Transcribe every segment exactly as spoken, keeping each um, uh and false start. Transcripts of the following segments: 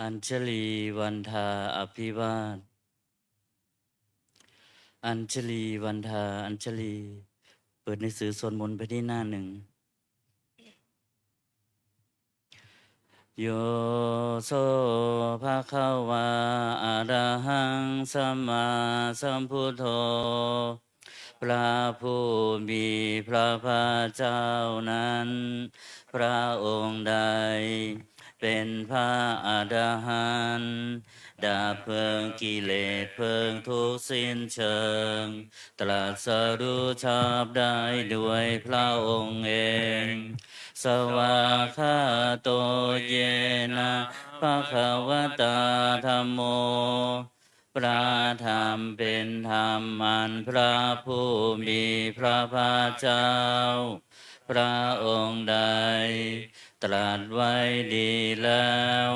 Añjalī vandhā abhivād. Añjalī vandhā añjalī. เปิดหนังสือสวดมนต์ไปที่หน้าหนึ่ง Yo so bhagavā arahaṃ sammāsambuddho พระผู้มีพระภาคเจ้านั้น พระองค์ใดเป็นพระอรหันต์ ดับเพลิงกิเลสเพลิงทุกข์สิ้นเชิง ตรัสรู้ชอบได้ด้วยพระองค์เอง Svākkhāto yena bhagavatā dhammo พระธรรมเป็นธรรมอันพระผู้มีพระภาคเจ้า พระองค์ใดตรัสไว้ดีแล้ว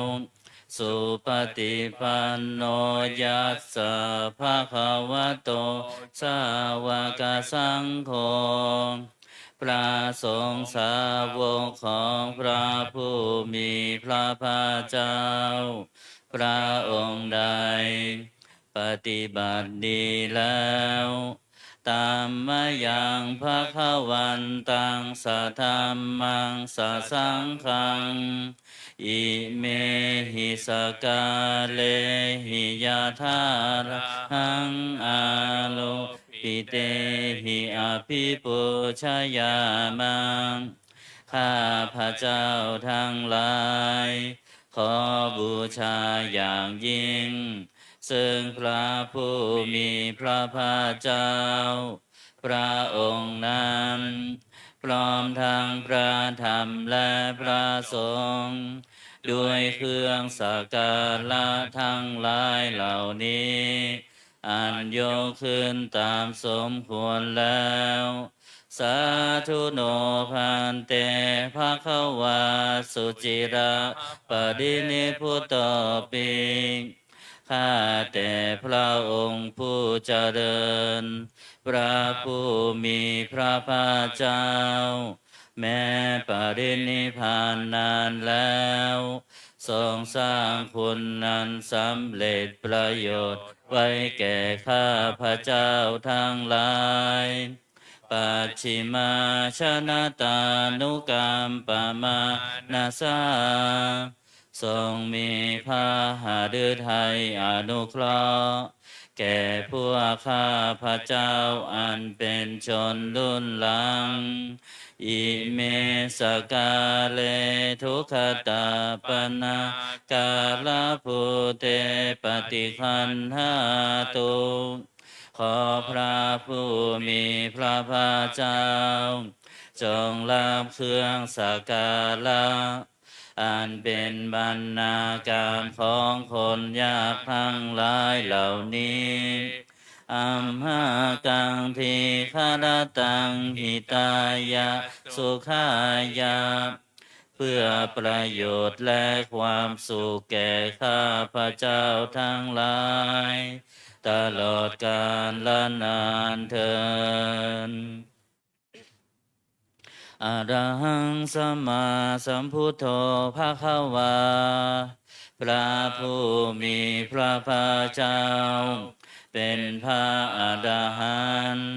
Supaṭipanno yassa bhagavato sāvakasaṅgho พระสงฆ์สาวกของพระผู้มีพระภาคเจ้า พระองค์ใดปฏิบัติดีแล้ว Tammayaṃ bhagavantaṃ sadhammaṃ sasaṅghaṃ imehi sakkārehi yathārahaṃ āropitehi abhipūjayāma. ข้าพเจ้าทั้งหลาย ขอบูชาอย่างยิ่ง ซึ่งพระผู้มีพระภาคเจ้า พระองค์นั้น พร้อมทั้งพระธรรมและพระสงฆ์ ด้วยเครื่องสักการะทั้งหลายเหล่านี้ อันยกขึ้นตามสมควรแล้ว Sādhu no bhante bhagavā suciraparinibbutopi ข้าแต่พระองค์ผู้เจริญ พระผู้มีพระภาคเจ้า แม้ปรินิพพานนานแล้ว ทรงสร้างคุณอันสำเร็จประโยชน์ไว้แก่ข้าพเจ้าทั้งหลาย Pacchimājanatānukampamānasā ทรงมีพระหฤทัยอนุเคราะห์ แก่พวกข้าพเจ้าอันเป็นชนรุ่นหลัง Ime sakkāre duggatapaṇṇākārabhūte paṭiggaṇhātu ขอพระผู้มีพระภาคเจ้า จงรับเครื่องสักการะ อันเป็นบรรณาการของคนยากทั้งหลายเหล่านี้ Amhākaṃ dīgharattaṃ hitāya sukhāya เพื่อประโยชน์และความสุขแก่ข้าพเจ้าทั้งหลาย ตลอดกาลนานเทอญ Arahaṃ sammāsambuddho bhagavā พระผู้มีพระภาคเจ้า เป็นพระอรหันต์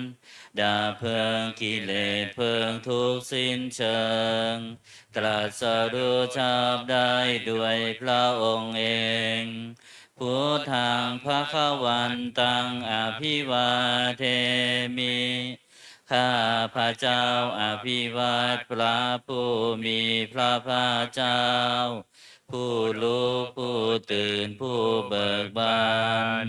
ดับเพลิงกิเลสเพลิงทุกข์สิ้นเชิง ตรัสรู้ชอบได้ด้วยพระองค์เอง Buddhaṃ bhagavantaṃ abhivādemi ข้าพเจ้าอภิวาทพระผู้มีพระภาคเจ้า ผู้รู้ผู้ตื่นผู้เบิกบาน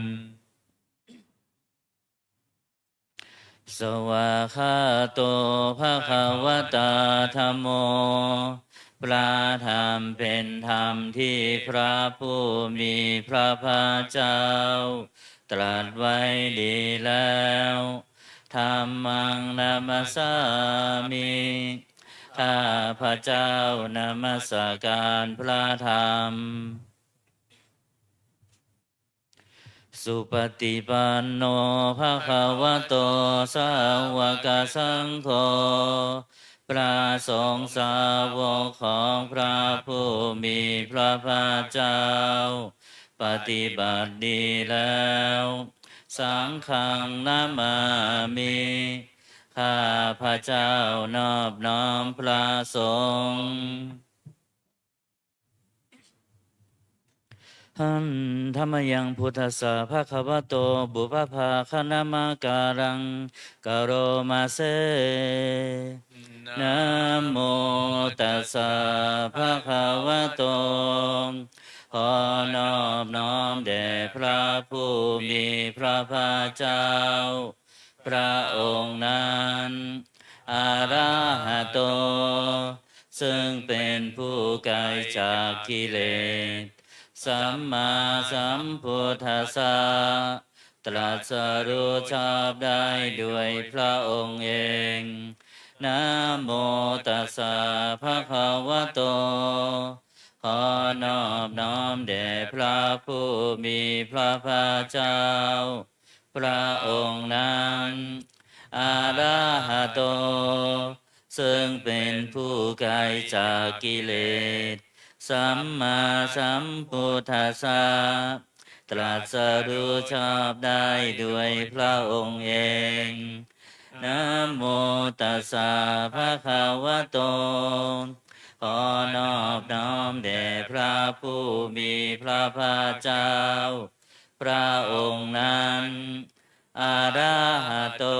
Svākkhāto bhagavatā dhammo พระธรรมเป็นธรรมที่พระผู้มีพระภาคเจ้า ตรัสไว้ดีแล้ว Dhammaṃ namassāmi ข้าพเจ้านมัสการพระธรรม Supaṭipanno bhagavato sāvakasaṅgho พระสงฆ์สาวกของพระผู้มีพระภาคเจ้า ปฏิบัติดีแล้ว สังฆังนะมามิ ข้าพเจ้านอบน้อมพระสงฆ์ Handa mayaṃ buddhassa bhagavato pubbabhāganamakāraṃ karoma se. Namo tassa bhagavato ขอนอบน้อมแด่พระผู้มีพระภาคเจ้า พระองค์นั้น arahato ซึ่งเป็นผู้ไกลจากกิเลส sammāsambuddhassa ตรัสรู้ชอบได้ด้วยพระองค์เอง namo tassa bhagavato ขอนอบน้อมแด่พระผู้มีพระภาคเจ้า พระองค์นั้น arahato ซึ่งเป็นผู้ไกลจากกิเลส sammāsambuddhassa ตรัสรู้ชอบได้ด้วยพระองค์เอง namo tassa bhagavato ขอนอบน้อมแด่พระผู้มีพระภาคเจ้า พระองค์นั้น arahato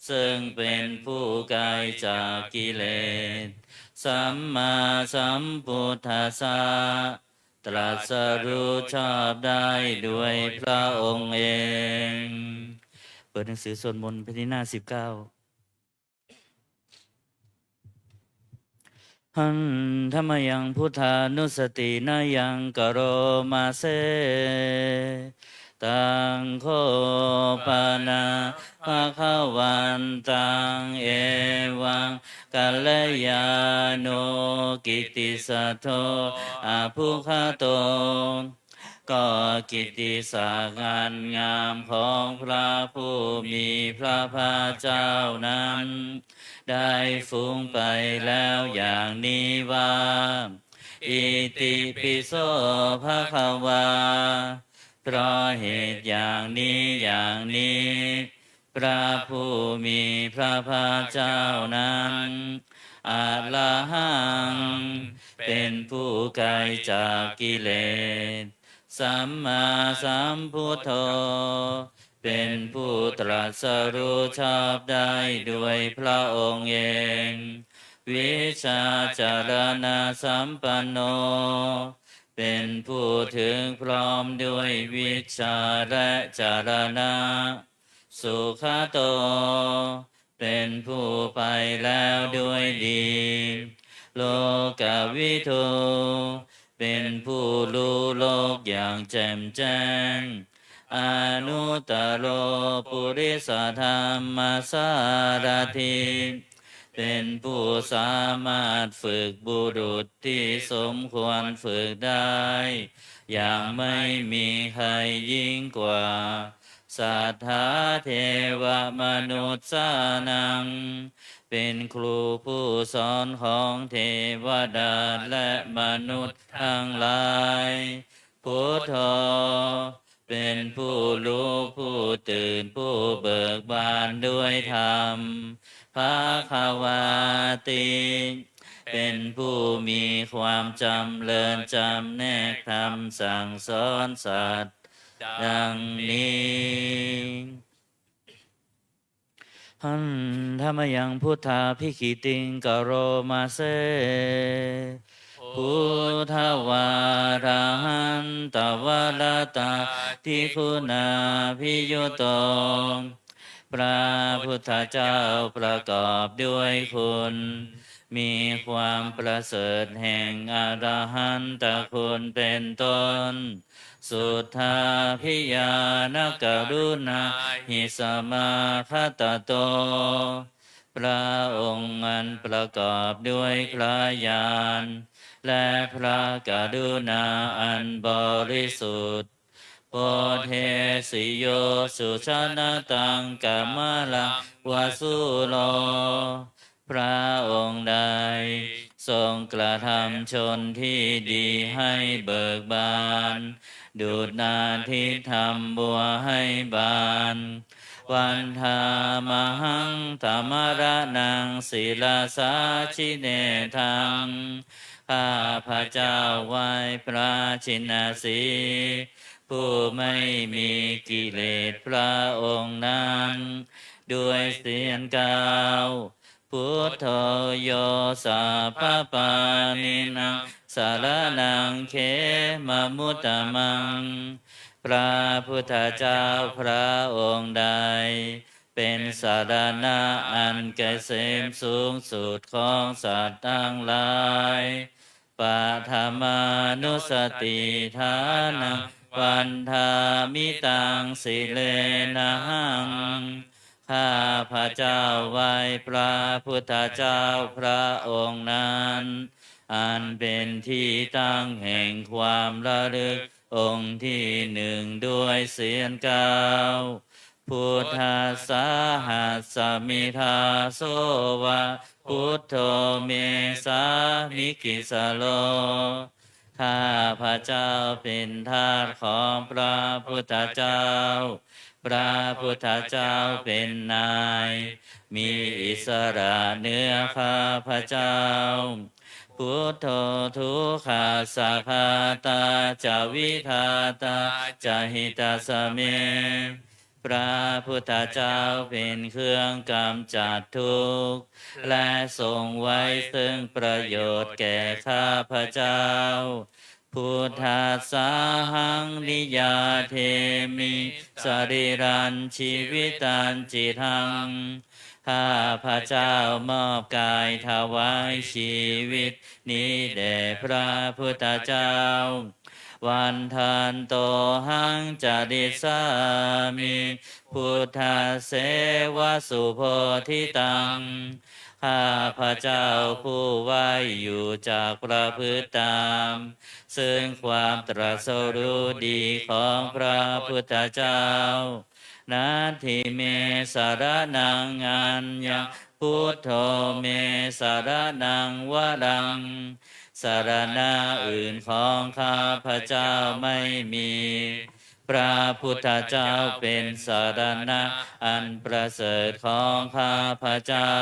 ซึ่งเป็นผู้ไกลจากกิเลส sammāsambuddhassa ตรัสรู้ชอบได้ด้วยพระองค์เอง เปิดหนังสือสวดมนต์แผ่นที่หน้าสิบเก้า Handa mayaṃ buddhānussatinayaṃ karoma se. Taṃ kho pana bhagavantaṃ evaṃ kalyāṇo kittisaddo abbhuggato ก็กิตติศักดิ์อันงามของพระผู้มีพระภาคเจ้านั้น ได้ฟุ้งไปแล้วอย่างนี้ว่า itipi so bhagavā เพราะเหตุอย่างนี้อย่างนี้ พระผู้มีพระภาคเจ้านั้น arahaṃ เป็นผู้ไกลจากกิเลส sammāsambuddho เป็นผู้ตรัสรู้ชอบได้ด้วยพระองค์เอง vijjācaraṇasampanno เป็นผู้ถึงพร้อมด้วยวิชชาและจรณะ sugato เป็นผู้ไปแล้วด้วยดี lokavidū เป็นผู้รู้โลกอย่างแจ่มแจ้ง anuttaro purisadammasārathi เป็นผู้สามารถฝึกบุรุษที่สมควรฝึกได้ อย่างไม่มีใครยิ่งกว่า satthā devamanussānaṃ เป็นครูผู้สอนของเทวดาและมนุษย์ทั้งหลาย buddho เป็นผู้รู้ผู้ตื่นผู้เบิกบานด้วยธรรม bhagavāti เป็นผู้มีความจำเริญจำแนกธรรมสั่งสอนสัตว์ ดังนี้ Handa mayaṃ buddhābhigītiṃ karoma se. Buddhavārahantavaratādiguṇābhiyutto พระพุทธเจ้าประกอบด้วยคุณ มีความประเสริฐแห่งอรหันตคุณเป็นต้น suddhābhiñāṇakaruṇāhi samāgatatto พระองค์อันประกอบด้วยพระญาณ และพระกรุณาอันบริสุทธิ์ bodhesi yo sujanataṃ kamalaṃva sūro พระองค์ใดทรงกระทำชนที่ดีให้เบิกบาน ดุจนาทิตย์ทำบัวให้บาน Vandāmahaṃ tamaraṇaṃ sirasā jinendaṃ ข้าพระเจ้าไหว้พระชินสีห์ ผู้ไม่มีกิเลสพระองค์นั้น ด้วยเสียงกล่าว Buddho yo sabbapāṇīnaṃ saraṇaṃ khemamuttamaṃ พระพุทธเจ้าพระองค์ใด เป็นสรณะอันเกษมสูงสุดของสัตว์ทั้งหลาย Paṭhamānussatiṭṭhānaṃ vandāmi taṃ sirenahaṃ ข้าพระเจ้าไหว้พระพุทธเจ้าพระองค์นั้น อันเป็นที่ตั้งแห่งความระลึกองค์ที่หนึ่งด้วยเสียงกล่าว Buddhassāhasmi dāso va buddho me sāmikissaro ข้าพระเจ้าเป็นทาสของพระพุทธเจ้า พระพุทธเจ้าเป็นนาย มีอิสระเหนือข้าพระเจ้า Buddho dukkhassa ghātā ca vidhātā ca hitassa me พระพุทธเจ้าเป็นเครื่องกำจัดทุกข์ และทรงไว้ซึ่งประโยชน์แก่ข้าพเจ้า Buddhassāhaṃ niyyādemi sarīrañjīvitañcidaṃ ข้าพระเจ้ามอบกายถวายชีวิตนี้แด่พระพุทธเจ้า Vandantohaṃ carissāmi buddhasseva subodhitaṃ ข้าพระเจ้าผู้ไหว้อยู่จักประพฤติตาม ซึ่งความตรัสรู้ดีของพระพุทธเจ้า Natthi me saraṇaṃ aññaṃ buddho me saraṇaṃ varaṃ สรณะอื่นของข้าพระเจ้าไม่มี พระพุทธเจ้าเป็นสรณะอันประเสริฐของข้าพระเจ้า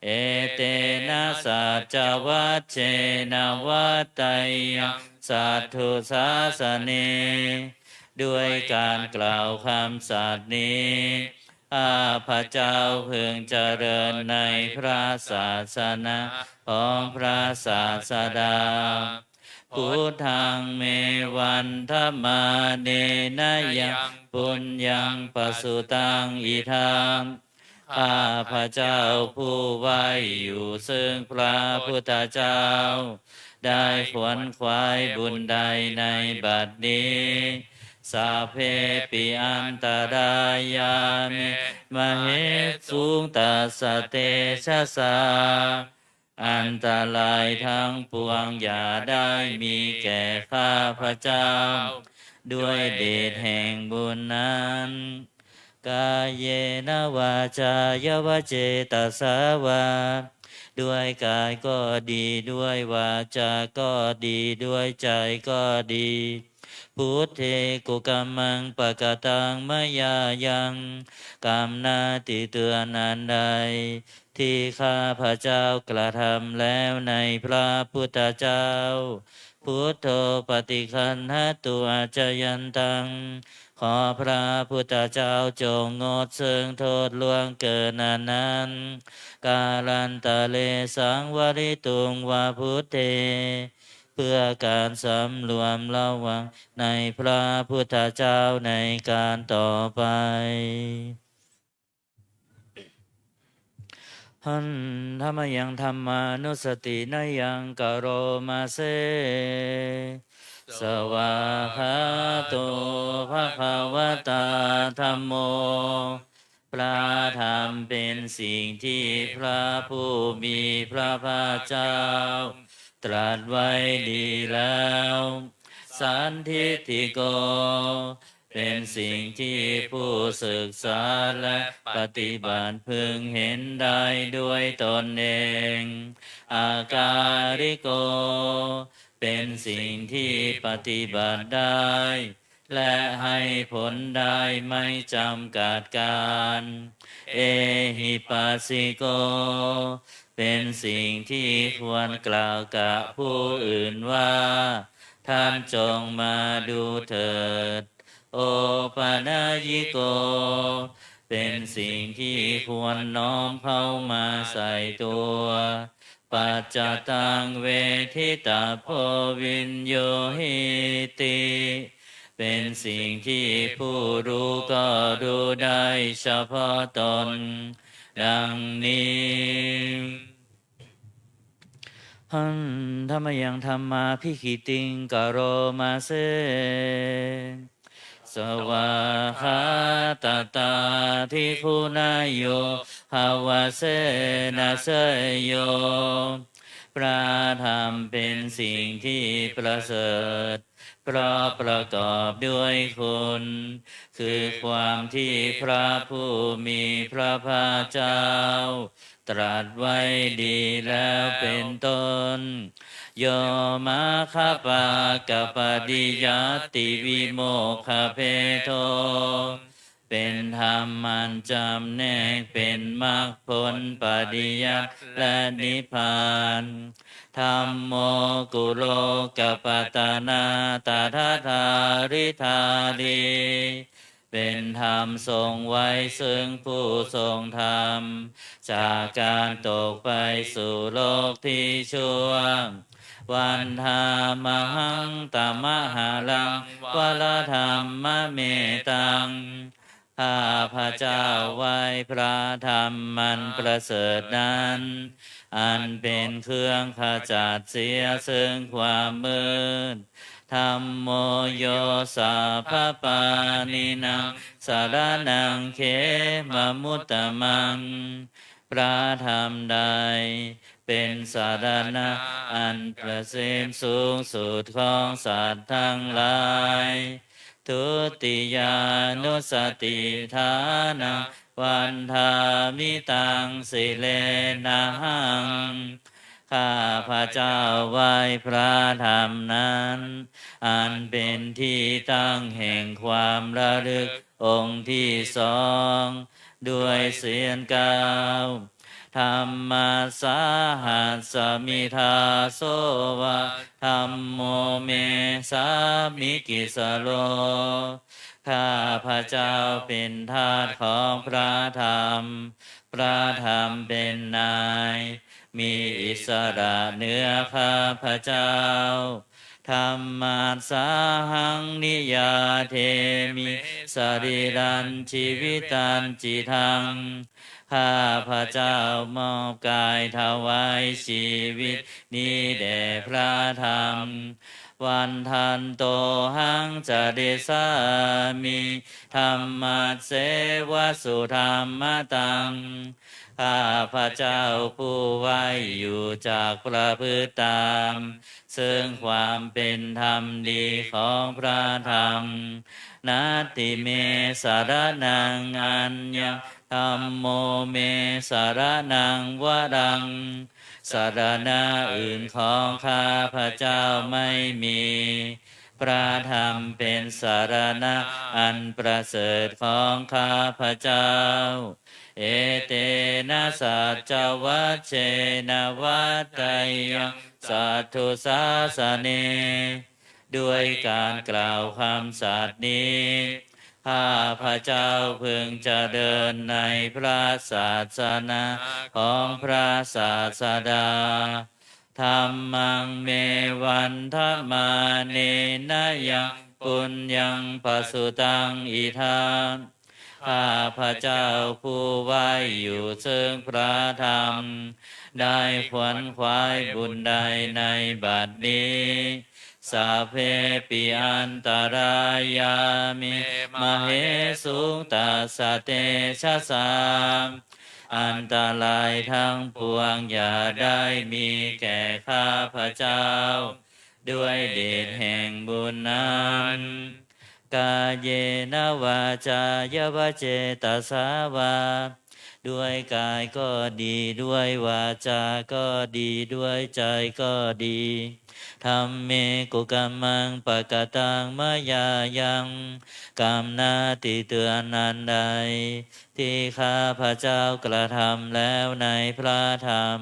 Etena saccavajjena vaḍḍheyyaṃ satthu sāsane ด้วยการกล่าวคำสัตย์นี้ ข้าพระเจ้าพึงเจริญในพระศาสนาของพระศาสดา Buddhaṃ me vandamānena yaṃ puññaṃ pasutaṃ idha ข้าพระเจ้าผู้ไหว้อยู่ซึ่งพระพุทธเจ้า ได้ขวนขวายบุญใดในบัดนี้ Sabbepi antarāyā me mahessuṃ tassa tejasā อันตรายทั้งปวงอย่าได้มีแก่ข้าพระเจ้า ด้วยเดชแห่งบุญนั้น Kāyena vācāya va cetasā vā ด้วยกายก็ดี ด้วยวาจาก็ดี ด้วยใจก็ดี Buddhe kukammaṃ pakataṃ mayā yaṃ กรรมหน้าที่เตือนอันใด ที่ข้าพระเจ้ากระทำแล้วในพระพุทธเจ้า Buddho paṭiggaṇhatu accayantaṃ ขอพระพุทธเจ้าจงงดซึ่งโทษล่วงเกินอันนั้น Kālantare saṃvarituṃ va buddhe เพื่อการสำรวมระวังในพระพุทธเจ้าในการต่อไป Handa mayaṃ dhammānussatinayaṃ karoma se. Svākkhāto bhagavatā dhammo พระธรรมเป็นสิ่งที่พระผู้มีพระภาคเจ้าตรัสไว้ดีแล้ว Sandiṭṭhiko เป็นสิ่งที่ผู้ศึกษาและปฏิบัติพึงเห็นได้ด้วยตนเอง Akāliko เป็นสิ่งที่ปฏิบัติได้ และให้ผลได้ไม่จำกัดกาล Ehipassiko เป็นสิ่งที่ควรกล่าวกับผู้อื่นว่า ท่านจงมาดูเถิด Opanayiko เป็นสิ่งที่ควรน้อมเข้ามาใส่ตัว Paccattaṃ veditabbo viññūhīti เป็นสิ่งที่ผู้รู้ก็รู้ได้เฉพาะตน ดังนี้ Handa mayaṃ dhammābhigītiṃ karoma se. Svākkhātatādiguṇayogavasena seyyo พระธรรมเป็นสิ่งที่ประเสริฐ เพราะประกอบด้วยคุณ คือความที่พระผู้มีพระภาคเจ้า ตรัสไว้ดีแล้วเป็นต้น Yo maggappaṭiyattavimokkhaphedo เป็นธรรมอันจำแนกเป็นมรรคผลปริยัติและนิพพาน Dhammo kulokapatanā tadadhāridhārī เป็นธรรมทรงไว้ซึ่งผู้ทรงธรรม จากการตกไปสู่โลกที่ชั่ว Vandāmahaṃ tamaharaṃ varaḍammametaṃ ข้าพเจ้าไหว้พระธรรมมันประเสริฐนั้น อันเป็นเครื่องขจัดเสียซึ่งความมืด Dhammo yo sabbapāṇīnaṃ saraṇaṃ khemamuttamaṃ พระธรรมใดเป็นสรณะอันประเสริฐสูงสุดของสัตว์ทั้งหลาย Dutiyānussatiṭṭhānaṃ vandāmi taṃ sirenahaṃ ข้าพเจ้าไหว้พระธรรมนั้น อันเป็นที่ตั้งแห่งความระลึกองค์ที่สอง ด้วยเสียงกล่าว Dhammassāhasmi dāso va dhammo me sāmikissaro ข้าพเจ้าเป็นทาสของพระธรรม พระธรรมเป็นนาย มีอิสระเหนือข้าพเจ้า Dhammassāhaṃ niyyādemi sarīrañjīvitañcidaṃ ข้าพเจ้ามอบกายถวายชีวิตนี้แด่พระธรรม Vandantohaṃ carissāmi dhammasseva sudhammataṃ ข้าพเจ้าผู้ไหว้อยู่จักประพฤติตาม ซึ่งความเป็นธรรมดีของพระธรรม Natthi me saraṇaṃ aññaṃ dhammo me saraṇaṃ varaṃ สรณะอื่นของข้าพเจ้าไม่มี พระธรรมเป็นสรณะอันประเสริฐของข้าพเจ้า Etena saccavajjena vaḍḍheyyaṃ satthu sāsane ด้วยการกล่าวคำสัตย์นี้ ข้าพเจ้าพึงเจริญในพระศาสนาของพระศาสดา Dhammaṃ me vandamānena yaṃ puññaṃ pasutaṃ idha ข้าพเจ้าผู้ไหว้อยู่ซึ่งพระธรรม ได้ขวนขวายบุญใดในบัดนี้ Sabbepi antarāyā me māhesuṃ tassa tejasā อันตรายทั้งปวงอย่าได้มีแก่ข้าพเจ้า ด้วยเดชแห่งบุญนั้น kāyena vācāya va cetasā vā ด้วยกายก็ดี ด้วยวาจาก็ดี ด้วยใจก็ดี dhamme kukammaṃ pakataṃ mayā yaṃ กรรมหน้าที่เตือนอันใด ที่ข้าพเจ้ากระทำแล้วในพระธรรม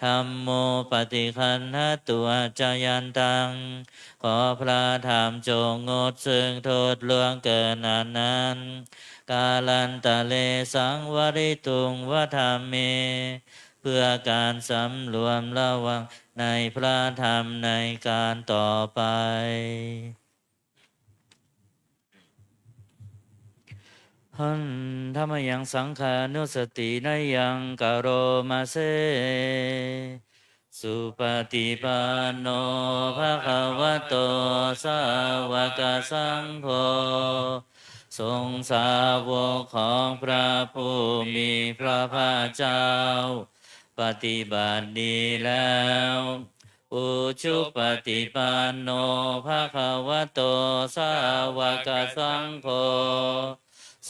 dhammo paṭiggaṇhatu accayantaṃ ขอพระธรรมจงงดซึ่งโทษล่วงเกินอันนั้น kālantare saṃvarituṃ va dhamme เพื่อการสำรวมระวังในพระธรรมในการต่อไป Handa mayaṃ saṅghānussatinayaṃ karoma se. Supaṭipanno bhagavato sāvakasaṅgho ทรงสาวกของพระผู้มีพระภาคเจ้า ปฏิบัติดีแล้ว Ujupaṭipanno bhagavato sāvakasaṅgho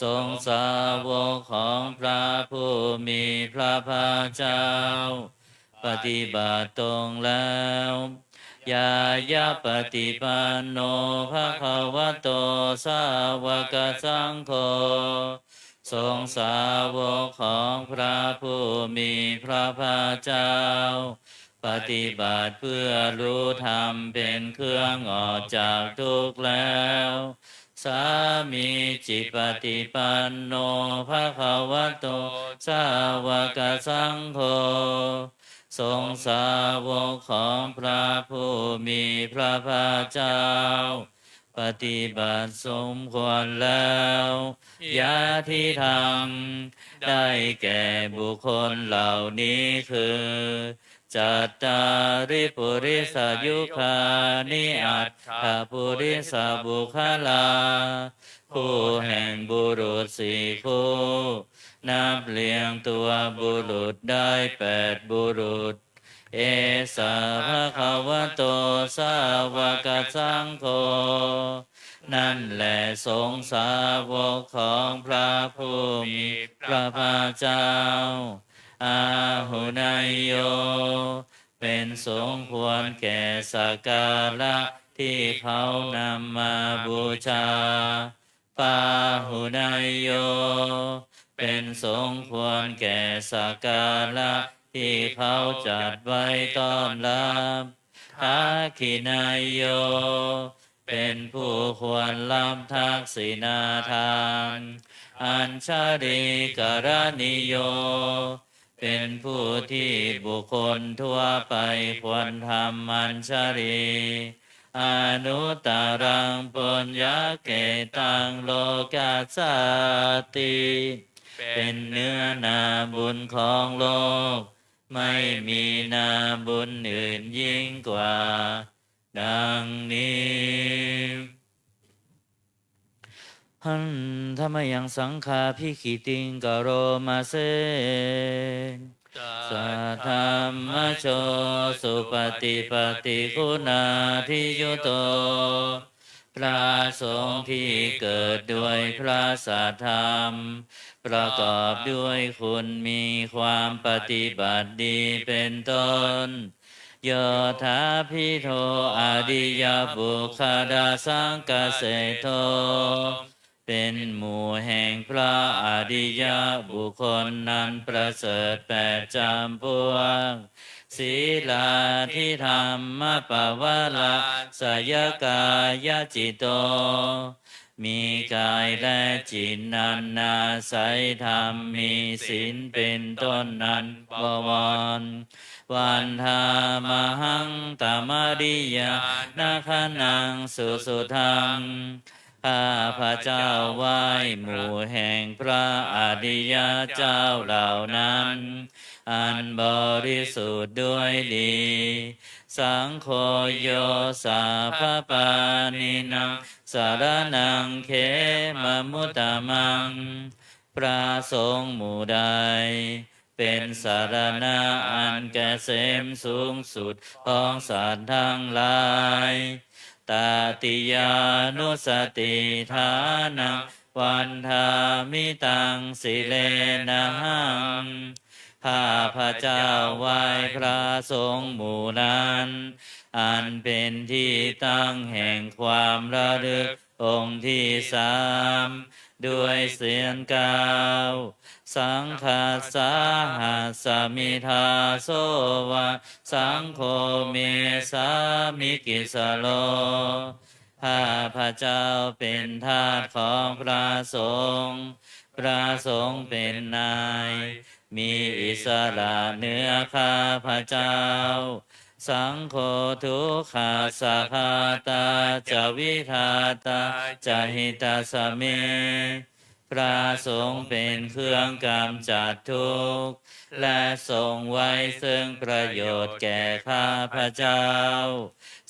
ทรงสาวกของพระผู้มีพระภาคเจ้า ปฏิบัติตรงแล้ว Ñāyapaṭipanno bhagavato sāvakasaṅgho ทรงสาวกของพระผู้มีพระภาคเจ้า ปฏิบัติเพื่อรู้ธรรมเป็นเครื่องออกจากทุกข์แล้ว Sāmīcipaṭipanno bhagavato sāvakasaṅgho ทรงสาวกของพระผู้มีพระภาคเจ้า ปฏิบัติสมควรแล้ว Yadidaṃ ได้แก่บุคคลเหล่านี้คือ Cattāri purisayugāni aṭṭha purisapuggalā คู่แห่งบุรุษสี่คู่ นับเรียงตัวบุรุษได้แปดบุรุษ Esa bhagavato sāvakasaṅgho นั่นแหละสงฆ์สาวกของพระผู้มีพระภาคเจ้า Āhuneyyo เป็นสมควรแก่สักการะที่เขานำมาบูชา Pāhuneyyo เป็นสมควรแก่สักการะที่เขาจัดไว้ต้อนรับ Dakkhiṇeyyo เป็นผู้ควรรับทักษิณาทาน Añjalikaraṇīyo เป็นผู้ที่บุคคลทั่วไปควรทำอัญชลี Anuttaraṃ puññakkhettaṃ lokassāti เป็นเนื้อนาบุญของโลก ไม่มีนาบุญอื่นยิ่งกว่า ดังนี้ Handa mayaṃ saṅghābhigītiṃ karoma se. Saddhammajo supaṭipattiguṇādiyutto พระสงฆ์ที่เกิดด้วยพระสัทธรรม ประกอบด้วยคุณมีความปฏิบัติดีเป็นต้น Yottabhidho ariyapuggalasaṅghaseṭṭho เป็นหมู่แห่งพระอริยบุคคลนั้นประเสริฐแปดจำพวก Sīlādidhammapavarāsayakāyacitto มีกายและจิตนั้นอาศัยธรรม มีศีลเป็นต้นนั้นบวร Vandāmahaṃ tamariyanāgaṇaṃ susuddhaṃ ข้าพเจ้าไหว้หมู่แห่งพระอริยเจ้าเหล่านั้น อันบริสุทธิ์ด้วยดี Saṅgho yo sabbapāṇīnaṃ saraṇaṃ khemamuttamaṃ พระสงฆ์หมู่ใด เป็นสรณะอันเกษมสูงสุดของสัตว์ทั้งหลาย tatiyānussatiṭṭhānaṃ vandāmi taṃ sirenahaṃ. ข้าพเจ้าไหว้พระสงฆ์หมู่นั้น อันเป็นที่ตั้งแห่งความระลึกองค์ที่สาม ด้วยเสียงกล่าว Saṅghassa hasmi dāso va, saṅgho me sāmikissaro. ข้าพเจ้าเป็นทาสของพระสงฆ์ พระสงฆ์เป็นนาย มีอิสระเหนือข้าพเจ้า Saṅgho dukkhassa ghātā ca vidhātā ca hitassa me. พระสงฆ์เป็นเครื่องกำจัดทุกข์ และทรงไว้ซึ่งประโยชน์แก่ข้าพเจ้า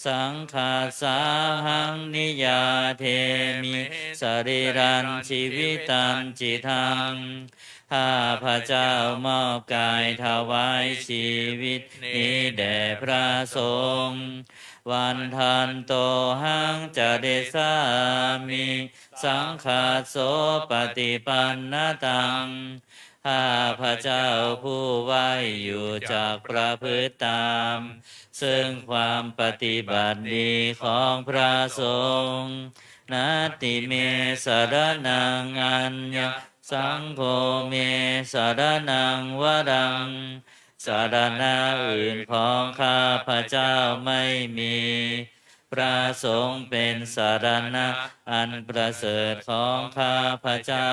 Saṅghassāhaṃ niyyādemi sarīrañjīvitañcidaṃ. ข้าพเจ้ามอบกายถวายชีวิตนี้แด่พระสงฆ์ Vandantohaṃ carissāmi saṅghassopaṭipannataṃ. ข้าพเจ้าผู้ไหว้อยู่จักประพฤติตาม ซึ่งความปฏิบัติดีของพระสงฆ์ Natthi me saraṇaṃ aññaṃ, saṅgho me saraṇaṃ varaṃ. สรณะอื่นของข้าพเจ้าไม่มี พระสงฆ์เป็นสรณะอันประเสริฐของข้าพเจ้า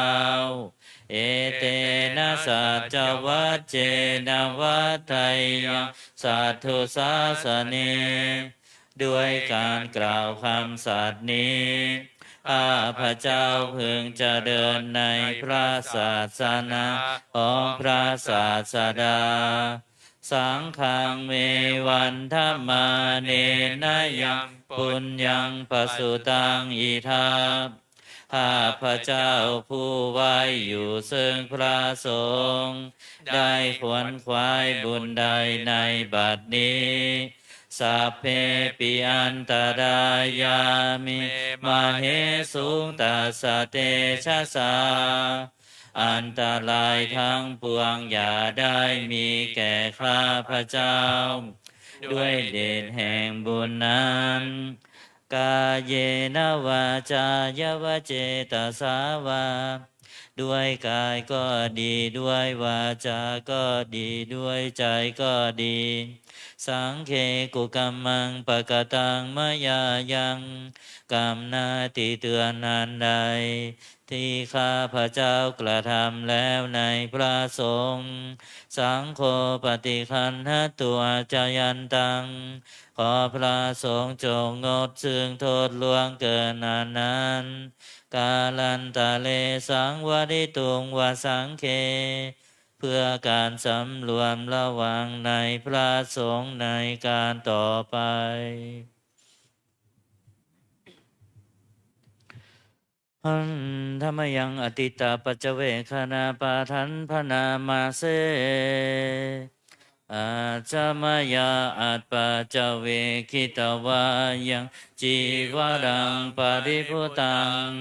Etena saccavajjena vaḍḍheyyaṃ satthu sāsane. ด้วยการกล่าวคำสัตย์นี้ ข้าพเจ้าพึงเจริญในพระศาสนาของพระศาสดา Saṅghaṃ me vandamānena yaṃ puññaṃ pasutaṃ idha. ข้าพเจ้าผู้ไหว้อยู่ซึ่งพระสงฆ์ ได้ขวนขวายบุญใดในบัดนี้ Sabbepi antarāyā me māhesuṃ tassa tejasā. อันตรายทั้งปวงอย่าได้มีแก่ข้าพเจ้า ด้วยเดชแห่งบุญนั้น Kāyena vācāya va cetasā vā. ด้วยกายก็ดี ด้วยวาจาก็ดี ด้วยใจก็ดี Saṅghe kukammaṃ pakataṃ mayā yaṃ. กรรมหน้าที่เตือนอันใด ที่ข้าพเจ้ากระทำแล้วในพระสงฆ์ Saṅgho paṭiggaṇhatu accayantaṃ. ขอพระสงฆ์จงงดซึ่งโทษล่วงเกินอันนั้น Kālantare saṃvarituṃ va saṅghe. เพื่อการสำรวมระวังในพระสงฆ์ในการต่อไป Handa mayaṃ atītapaccavekkhaṇapāṭhaṃ bhaṇāma se. Ajja mayā appaccavekkhitavā yaṃ cīvaraṃ paribhuttaṃ.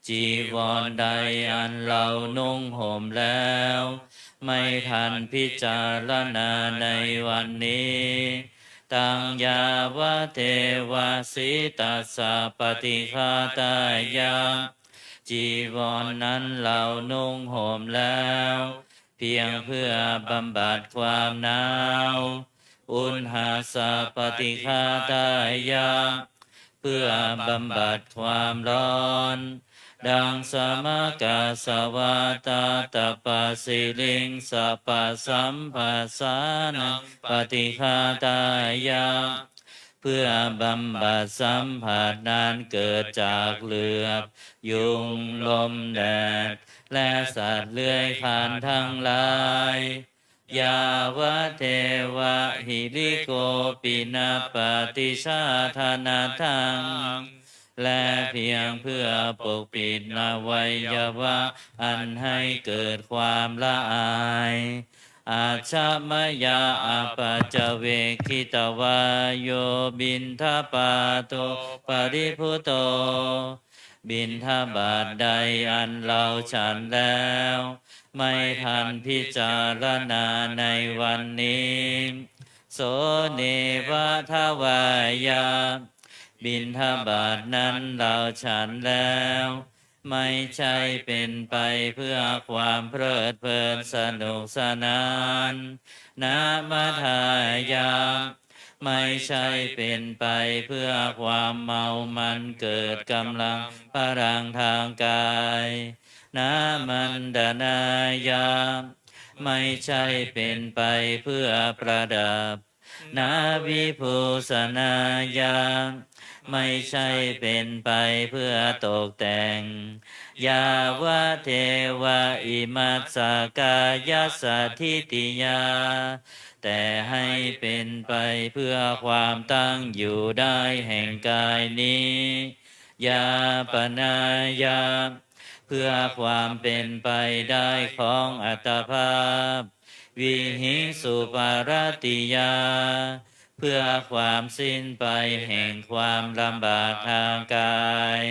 จีวรใดอันเรานุ่งห่มแล้ว ไม่ทันพิจารณาในวันนี้ Taṃ yāvadeva sītassa paṭighātāya. จีวรนั้นเรานุ่งห่มแล้ว เพียงเพื่อบำบัดความหนาว Uṇhassa paṭighātāya. เพื่อบำบัดความร้อน Daṃ samaggassa vātātapasiriṃsapasambhasānaṃ paṭighātāya. เพื่อบำบัดสัมผัสนั้นเกิดจากเหลือบ ยุง ลม แดด และสัตว์เลื้อยคลานทั้งหลาย Yāvadeva hirikopi na paṭicchādanatthaṃ. และเพียงเพื่อปกปิดอวัยวะอันให้เกิดความละอาย Ajja mayā apaccavekkhitvā yo piṇḍapāto paribhutto. บิณฑบาตใดอันเราฉันแล้ว ไม่ทันพิจารณาในวันนี้ so neva davāya บิณฑบาตนั้นเราฉันแล้ว ไม่ใช่เป็นไปเพื่อความเพลิดเพลินสนุกสนาน na madāya ไม่ใช่เป็นไปเพื่อความเมามันเกิดกำลังพลังทางกาย na maṇḍanāya ไม่ใช่เป็นไปเพื่อประดับ na vibhūsanāya ไม่ใช่เป็นไปเพื่อตกแต่ง yāvadeva imassa kāyassa ṭhitiyā แต่ให้เป็นไปเพื่อความตั้งอยู่ได้แห่งกายนี้ yāpanāya เพื่อความเป็นไปได้ของอัตภาพ vihiṃsuparatiyā เพื่อความสิ้นไปแห่งความลำบากทางกาย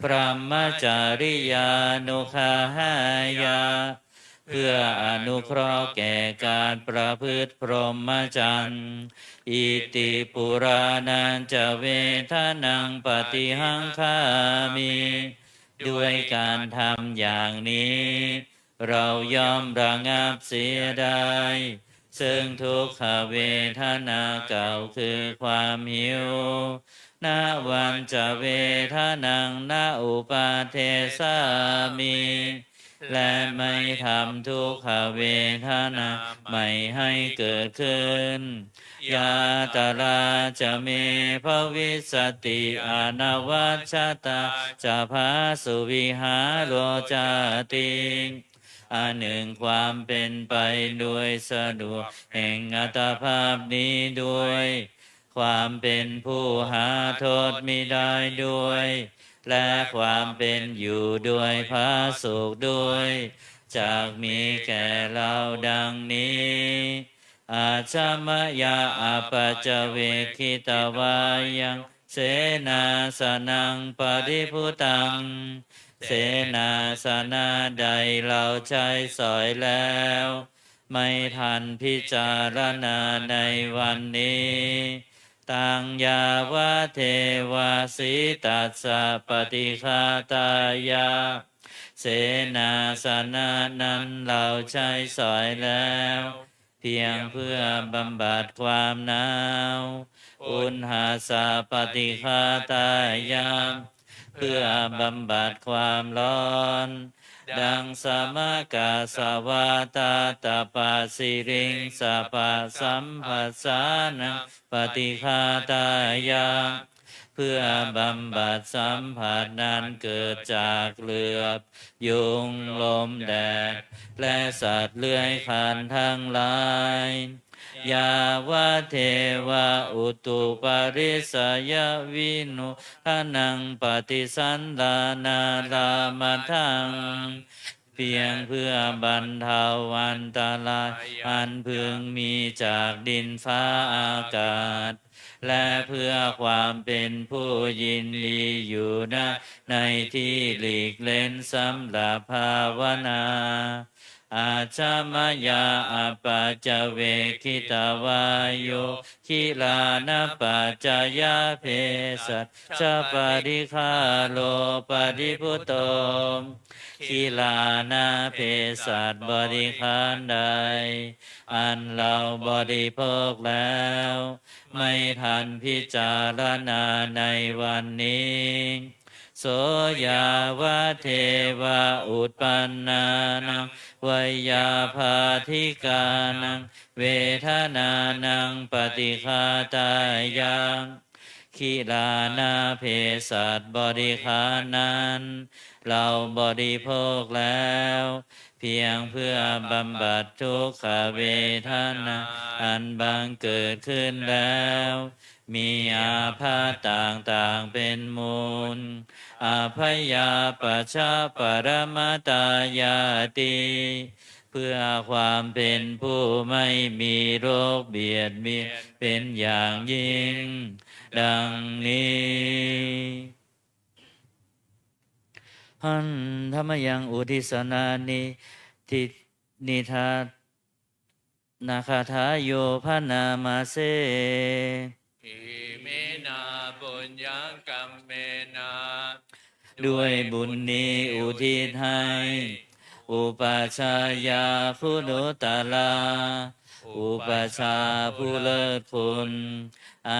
brahmacariyānuggahāya เพื่ออนุเคราะห์แก่การประพฤติพรหมจรรย์ iti purāṇañca vedanaṃ paṭihaṅkhāmi ด้วยการทำอย่างนี้ เราย่อมระงับเสียได้ ซึ่งทุกขเวทนาเก่าคือความหิว navañca vedanaṃ na uppādessāmi และไม่ทำทุกขเวทนาใหม่ให้เกิดขึ้น yātrā ca me bhavissati anavajjatā ca phāsu vihāro cāti อันหนึ่งความเป็นไปโดยสะดวกแห่งอัตภาพนี้ด้วย ความเป็นผู้หาโทษมิได้ด้วย และความเป็นอยู่โดยผาสุกข์ด้วย จักมีแก่เราดังนี้ Ajja mayā apaccavekkhitvā yaṃ senāsanaṃ paribhuttaṃ เสนาสนะใดเราใช้สอยแล้ว ไม่ทันพิจารณาในวันนี้ taṃ yāvadeva sītassa paṭighātāya เสนาสนะนั้นเราใช้สอยแล้ว เพียงเพื่อบำบัดความหนาว uṇhassa paṭighātāya เพื่อบำบัดความร้อน daṃsamakasavātātapasiriṃsapasamphassānaṃ paṭighātāya เพื่อบำบัดสัมผัสนั้นเกิดจากเหลือบ ยุง ลมแดด และสัตว์เลื้อยคลานทั้งหลาย yāvadeva utuparissayavinodanaṃ paṭisallānārāmatthaṃ เพียงเพื่อบรรเทาอันตรายอันพึงมีจากดินฟ้าอากาศ และเพื่อความเป็นผู้ยินดีอยู่ได้ในที่หลีกเล้นสำหรับภาวนา Ajja mayā apaccavekkhitvā yo gilānapaccayabhesajjaparikkhāro paribhutto กิลานะเภสัชบริขารใด อันเราบริโภคแล้ว ไม่ทันพิจารณาในวันนี้ so yāvadeva uppannānaṃ veyyābādhikānaṃ vedanānaṃ paṭighātāya กิลานะเภสัชบริขารนั้น เราบริโภคแล้ว เพียงเพื่อบำบัดทุกขเวทนาอันบังเกิดขึ้นแล้ว มีอาภัพต่างๆเป็นมูล abyāpajjhaparamatāyāti เพื่อความเป็นผู้ไม่มีโรคเบียดเบียนเป็นอย่างยิ่ง ดังนี้ Handa mayaṃ uddissanāni ti- niṭṭhānagāthāyo bhaṇāma se. Iminā puññakammena ด้วยบุญนี้อุทิศให้ อุปัชฌายา guṇuttarā อุปัชฌาย์ผู้เลิศคุณ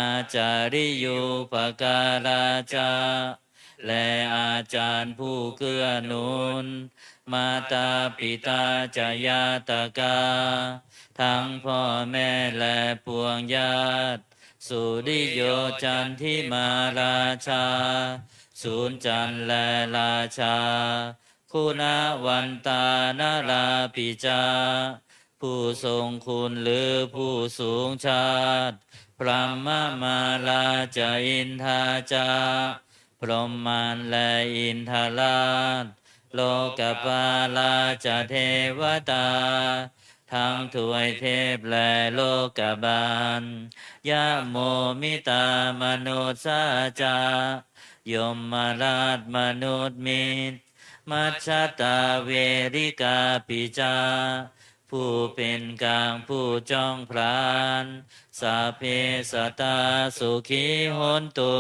ācariyūpakārā ca และอาจารย์ผู้เกื้อหนุน mātā pitā ca ñātakā ทั้งพ่อแม่และปวงญาติ suriyo candimā rājā สุริจันทร์และราชา guṇavantā narāpi ca ผู้ทรงคุณหรือผู้สูงชาติ brahmamārā ca indā ca พรหมมารและอินทราช lokapālā ca devatā ทั้งทวยเทพและโลกบาล yamo mittā manussā ca ยมราชมนุษย์มิตร majjhattā verikāpi ca ผู้เป็นกลางผู้จ้องผลาญ sabbe sattā sukhī hontu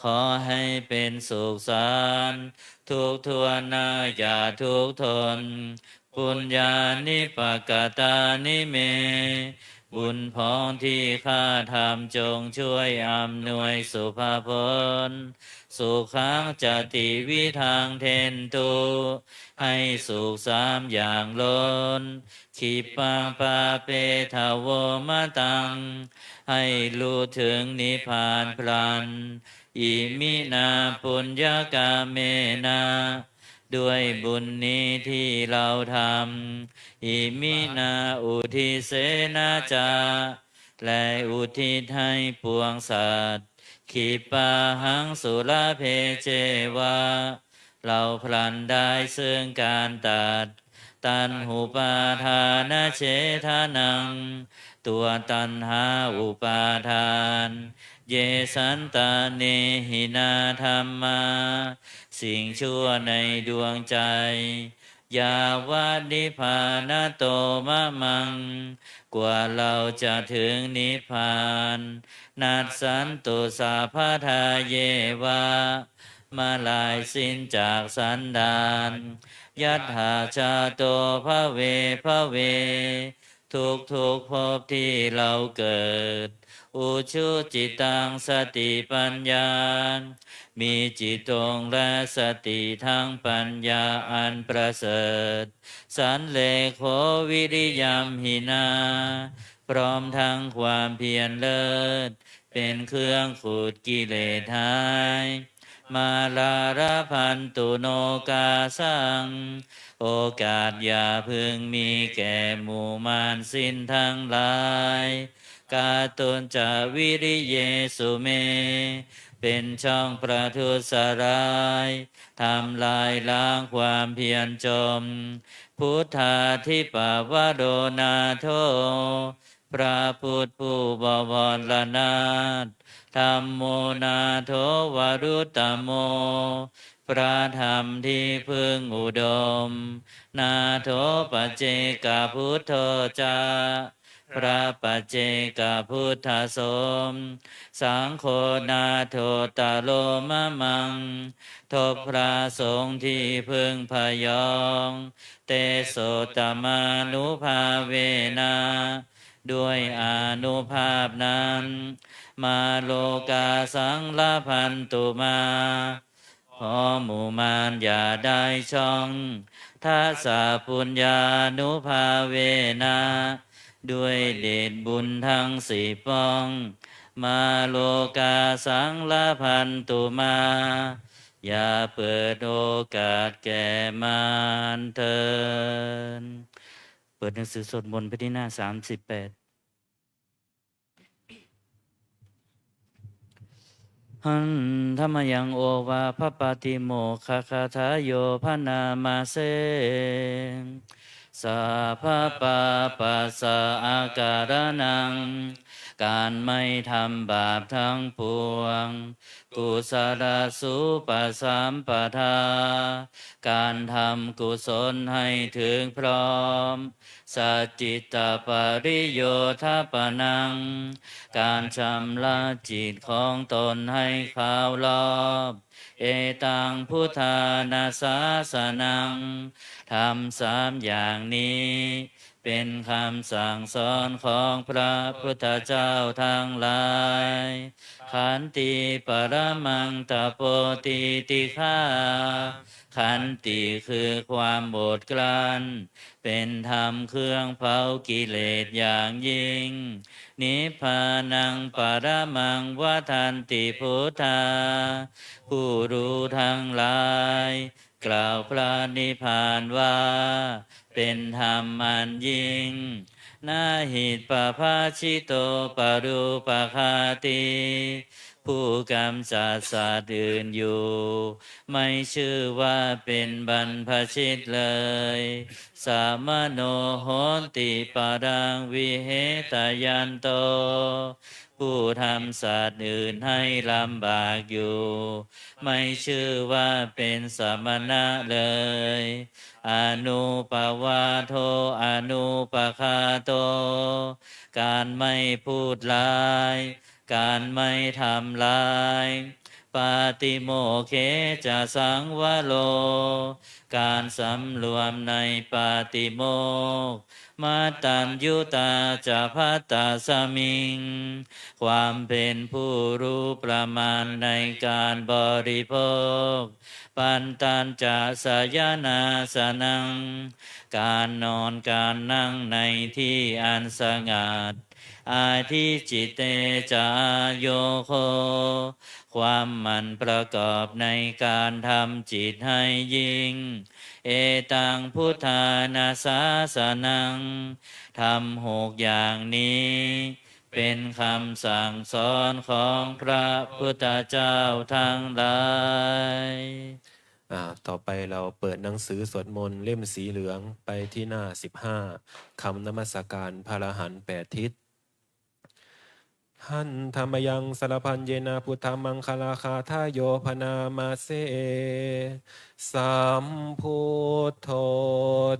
ขอให้เป็นสุขสันต์ทุกทั่วหน้าอย่าทุกข์ทน puññāni pakatāni me บุญพ้องที่ข้าทำจงช่วยอำนวยสุภผล sukhaṃ ca tividhaṃ dentu ให้สุขสามอย่างล้น khippaṃ pāpetha vomataṃ ให้รู้ถึงนิพพานพลัน iminā puññakammena ด้วยบุญนี้ที่เราทำ iminā uddisena ca และอุทิศให้ปวงสัตว์ khippāhaṃ sulabhe ceva เราพลันได้ซึ่งการตัด taṇhupādānachedanaṃ ตัวตัณหาอุปาทาน ye santāne hīnā dhammā สิ่งชั่วในดวงใจ yāva nibbānato mamaṃ กว่าเราจะถึงนิพพาน nassantu sabbadā yeva เมื่อลายสิ้นจากสันดาน yattha jāto bhave bhave ทุกทุกๆภพที่เราเกิด ujucittaṃ satipaññā มีจิตตรงและสติทั้งปัญญาอันประเสริฐ sallekho viriyamhinā พร้อมทั้งความเพียรเลิศ เป็นเครื่องขูดกิเลสหาย mārā labhantu nokāsaṃ โอกาสอย่าพึงมีแก่หมู่มารสิ้นทั้งหลาย kātuñca viriyesu me เป็นช่องประทุษร้าย ทำลายล้างความเพียรจม buddhādhipavaro nātho พระพุทธผู้บวรนาถ dhammo nātho varuttamo พระธรรมที่พึ่งอุดม nātho paccekabuddho ca พระปัจเจกพุทธสม saṅgho nāthottaro mamaṃ ทบพระสงฆ์ที่พึ่งพยอง tesottamānubhāvena ด้วยอานุภาพนั้น mā lokāsaṃ labhantu mā ขอหมู่มารอย่าได้ช่อง dasapuññānubhāvena ด้วยเดชบุญทั้งสิบป้อง mā lokāsaṃ labhantu mā อย่าเปิดโอกาสแก่มารเถิด เปิดหนังสือสวดมนต์ไปที่หน้าสามสิบแปด Handa mayaṃ ovā bhavaṭi mokkhaggāthāyo bhaṇāma se. Sabbapāpassa akaraṇaṃ การไม่ทำบาปทั้งปวง Kusalasupasampadā การทำกุศลให้ถึงพร้อม Sacittapariyothapanaṃ การชำระจิตของตนให้ขาวรอบ Etaṃ buddhāna sāsanaṃ ธรรมสามอย่างนี้ เป็นคำสั่งสอนของพระพุทธเจ้าทั้งหลาย Khanti paramaṃ tapotitikkhā ขันติคือความอดกลั้น เป็นธรรมเครื่องเผากิเลสอย่างยิ่ง Nibbānaṃ paramaṃ vadanti buddhā ผู้รู้ทั้งหลาย กล่าวพระนิพพานว่า เป็นธรรมอันยิ่ง Na hi pabhajito parūpaghātī ผู้กำจัดสัตว์อื่นอยู่ ไม่ชื่อว่าเป็นบรรพชิตเลย Samaṇo hoti paraṃ vihetayanto ผู้ทำสัตว์อื่นให้ลำบากอยู่ ไม่ชื่อว่าเป็นสมณะเลย Anuppavādo anupaghāto การไม่พูดร้าย การไม่ทำร้าย Pātimokkhe ca saṃvaro การสำรวมในปาติโมกข์ Mattaññutā ca bhattasmiṃ ความเป็นผู้รู้ประมาณในการบริโภค Pantañca sayanāsanaṃ การนอนการนั่งในที่อันสงัด Adhicitte ca āyogo ความหมั่นประกอบในการทำจิตให้ยิ่ง Etaṃ buddhāna sāsanaṃ ธรรมหกอย่างนี้ เป็นคำสั่งสอนของพระพุทธเจ้าทั้งหลาย อ่า ต่อไปเราเปิดหนังสือสวดมนต์เล่มสีเหลืองไปที่หน้าสิบห้า คำนมัสการพระอรหันต์แปดทิศ Handa mayaṃ sabbadhammamaṅgalaaṭṭhagāthāyo bhaṇāma se. Sambuddho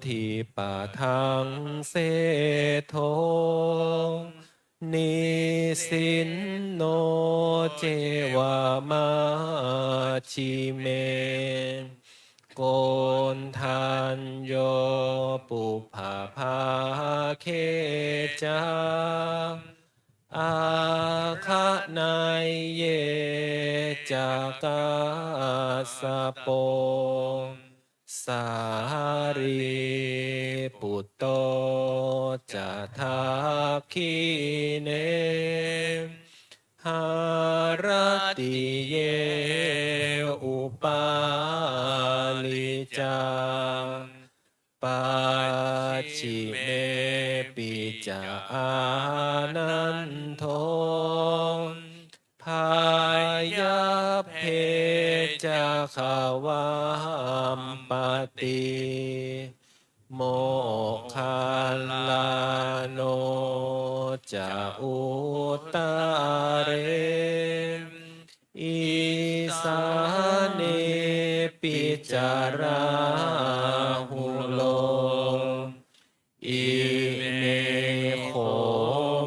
dipadaṃ seṭṭho nisinno ceva majjhime, Koṇḍañño pubbabhāge ca āgaṇeyye ca Kassapo Sārīputto ca dakkhiṇe haratiye upālī ca pacchimepi ca Ānando Byāppa ca Gavampati Moggallāno ca Uttare Isānepi ca Rāhulo Ime kho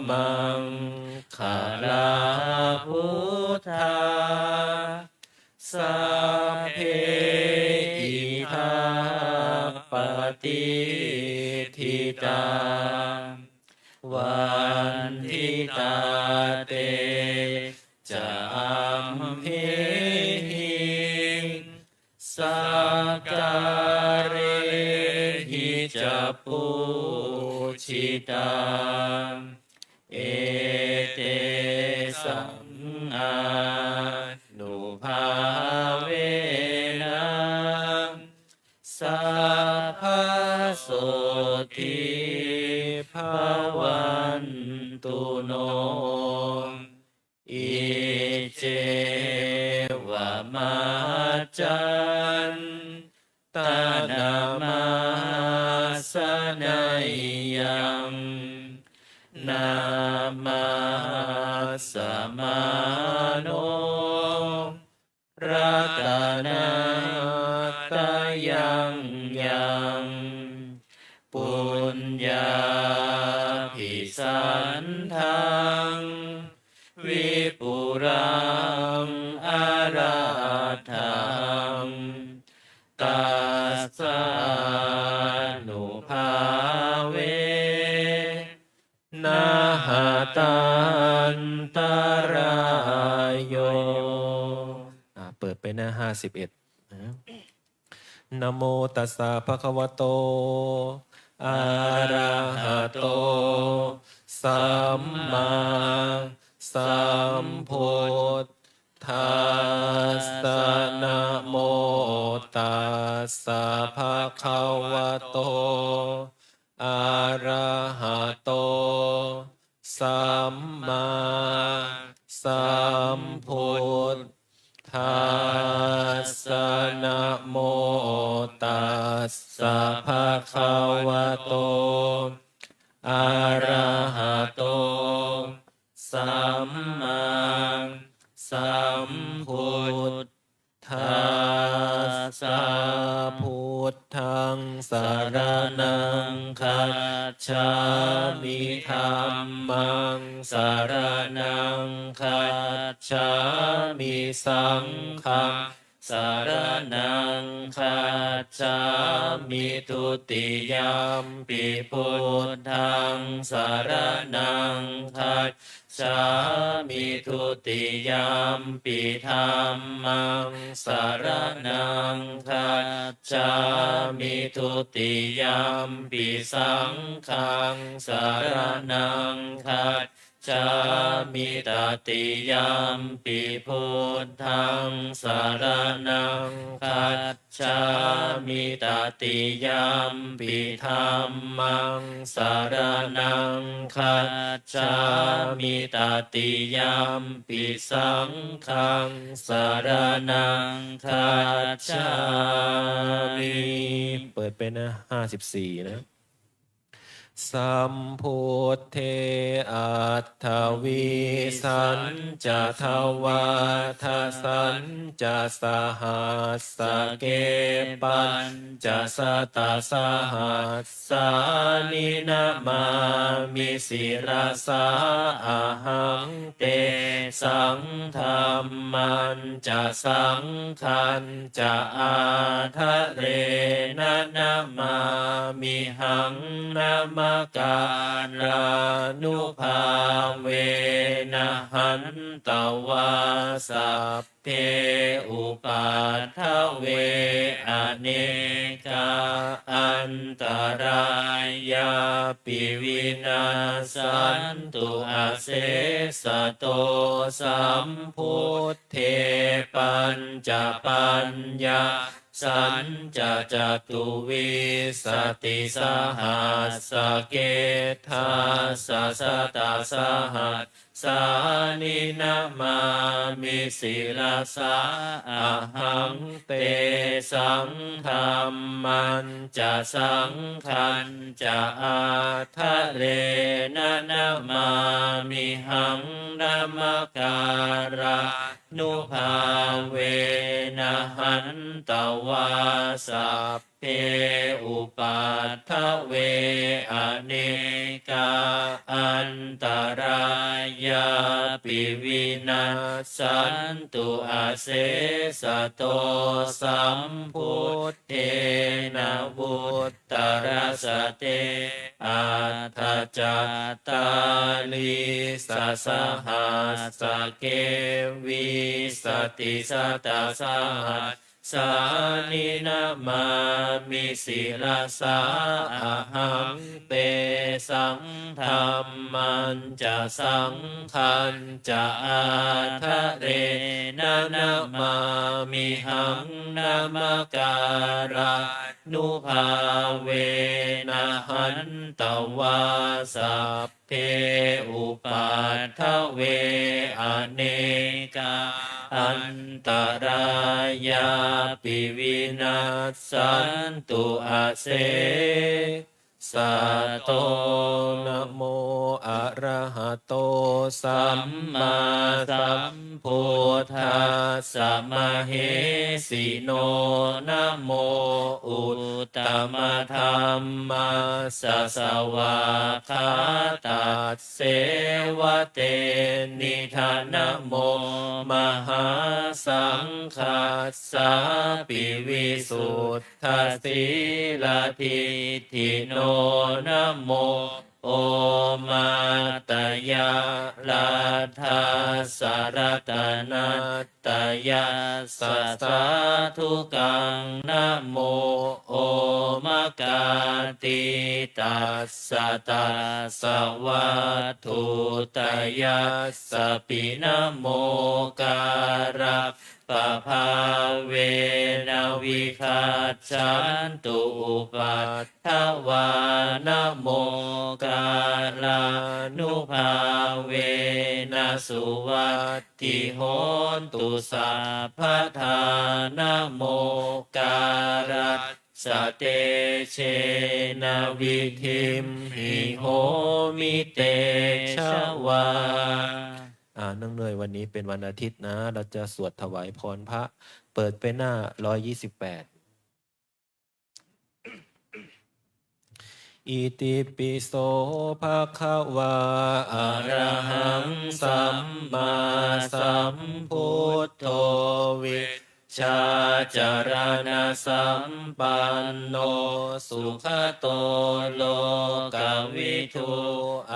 maṅgalā buddhā sabbe idha patiṭṭhitā vanditā te ca amhehi sakkārehi ca pūjitā. Etesaṃ ānubhāvena sabbasotthī bhavantu no. Iccevam ācantanaṃ āsi dassaneyyaṃ. Namassamāno ratanattayaṃ yaṃ puññābhisandaṃ vipulaṃ alatthaṃ tassānubhāvena hatantarāyo. อ่า เปิดไปหน้าห้าสิบเอ็ดนะ Namo tassa bhagavato arahato sammāsambuddhassa. Namo tassa bhagavato arahato sammāsambuddhassa. Namo tassa bhagavato arahato sammāsambuddhassa. Buddhaṃ saraṇaṃ gacchāmi. Dhammaṃ saraṇaṃ gacchāmi. Saṅghaṃ saraṇaṃ gacchāmi. Dutiyampi buddhaṃ saraṇaṃ gacchāmi. Dutiyampi dhammaṃ saraṇaṃ gacchāmi. Dutiyampi saṅghaṃ saraṇaṃ gacchāmi. Tatiyampi buddhaṃ saraṇaṃ gacchāmi. Tatiyampi dhammaṃ saraṇaṃ gacchāmi. Tatiyampi saṅghaṃ saraṇaṃ gacchāmi. เปิดไปนะ ห้าสิบสี่ นะ Sambuddhe aṭṭhavīsañca dvādasañca sahassake pañcasatasahassāni namāmi sirasā ahaṃ. Tesaṃ dhammañca saṅghañ ca ādarena namāmihaṃ. Namakārānubhāvena hantvā sabbe upaddave anekā antarāyāpi vinassantu asesato. Sambuddhe pañcapaññā sañca catuvīsatisahassake dasasatasahassāni namāmi sirasā ahaṃ. Tesaṃ dhammañca saṅghañca ādarena namāmihaṃ. Namakārā nubhāvena hantvā sabbe upaddave anekā antarāyāpi vinassantu asesato. Sambuddhe navuttarasate aṭṭhacattāḷīsasahassake vīsatisatasahassāni namāmi sirasā ahaṃ. Tesaṃ dhammañca saṅghañca ādarena namāmihaṃ. Namakārā nubhāvena hantvā sabbe upaddave anekā antarāyāpi vinassantu ase sato. Namo arahato sammāsambuddhassa mahesino. Namo uttamadhammassa svākkhātasseva tenidha. Namo mahāsaṅghassāpi visud dhasīladiṭṭhino. Namo omātyāraddhassa ratanattayassa sādhukaṃ. Namo omakātītassa tassa vatthuttayassapi. Namokāra pabhāvena vigacchantu upaddavā. Namokārānubhāvena suvatthi hotu sabbadā. Namokārassa tejena vidhimhi homi tejavā. อ่า เนื่องในวันนี้เป็นวันอาทิตย์นะ เราจะสวดถวายพรพระ เปิดไปหน้า ร้อยยี่สิบแปด Itipi so bhagavā arahaṃ sammāsambuddho vijjācaraṇasampanno sugato lokavidū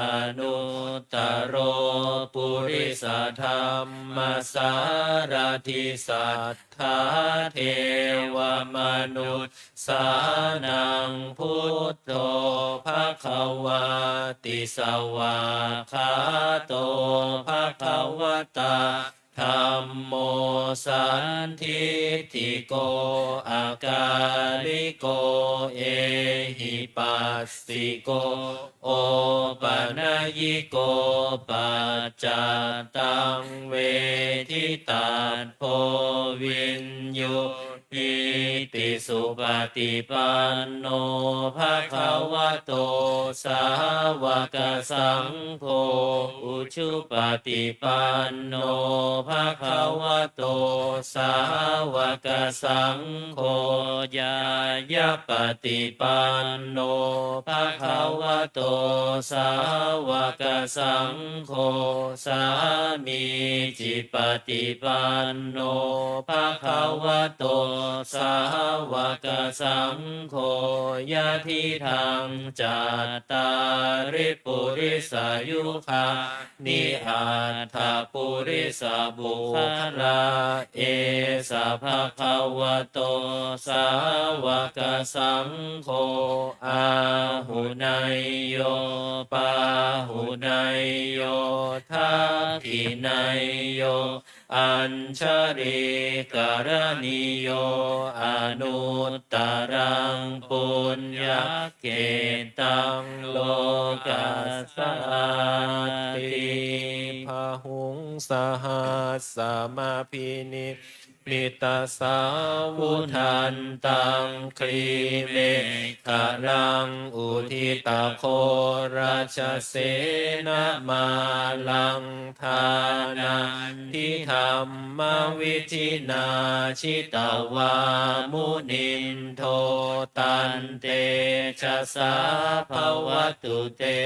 anuttaro purisadammasārathi satthā devamanussānaṃ buddho bhagavāti. Svākkhāto bhagavatā dhammo sandiṭṭhiko akāliko ehipassiko opanayiko paccattaṃ veditabbo viññūhīti. Supaṭipanno bhagavato sāvakasaṅgho, ujupaṭipanno bhagavato sāvakasaṅgho, ñāyapaṭipanno bhagavato sāvakasaṅgho, sāmīcipaṭipanno bhagavato sāvakasaṅgho, yadidaṃ cattāri purisayugāni aṭṭha purisapuggalā, esa bhagavato sāvakasaṅgho, āhuneyyo pāhuneyyo dakkhiṇeyyo añjalikaraṇīyo anuttaraṃ puññakkhettaṃ lokassāti. Bāhuṃ sahassamabhinimmitasāvudhantaṃ grīmekhalaṃ uditaghorasasenamāraṃ dānādidhammavidhinā jitavā munindo tantejasā bhavatu te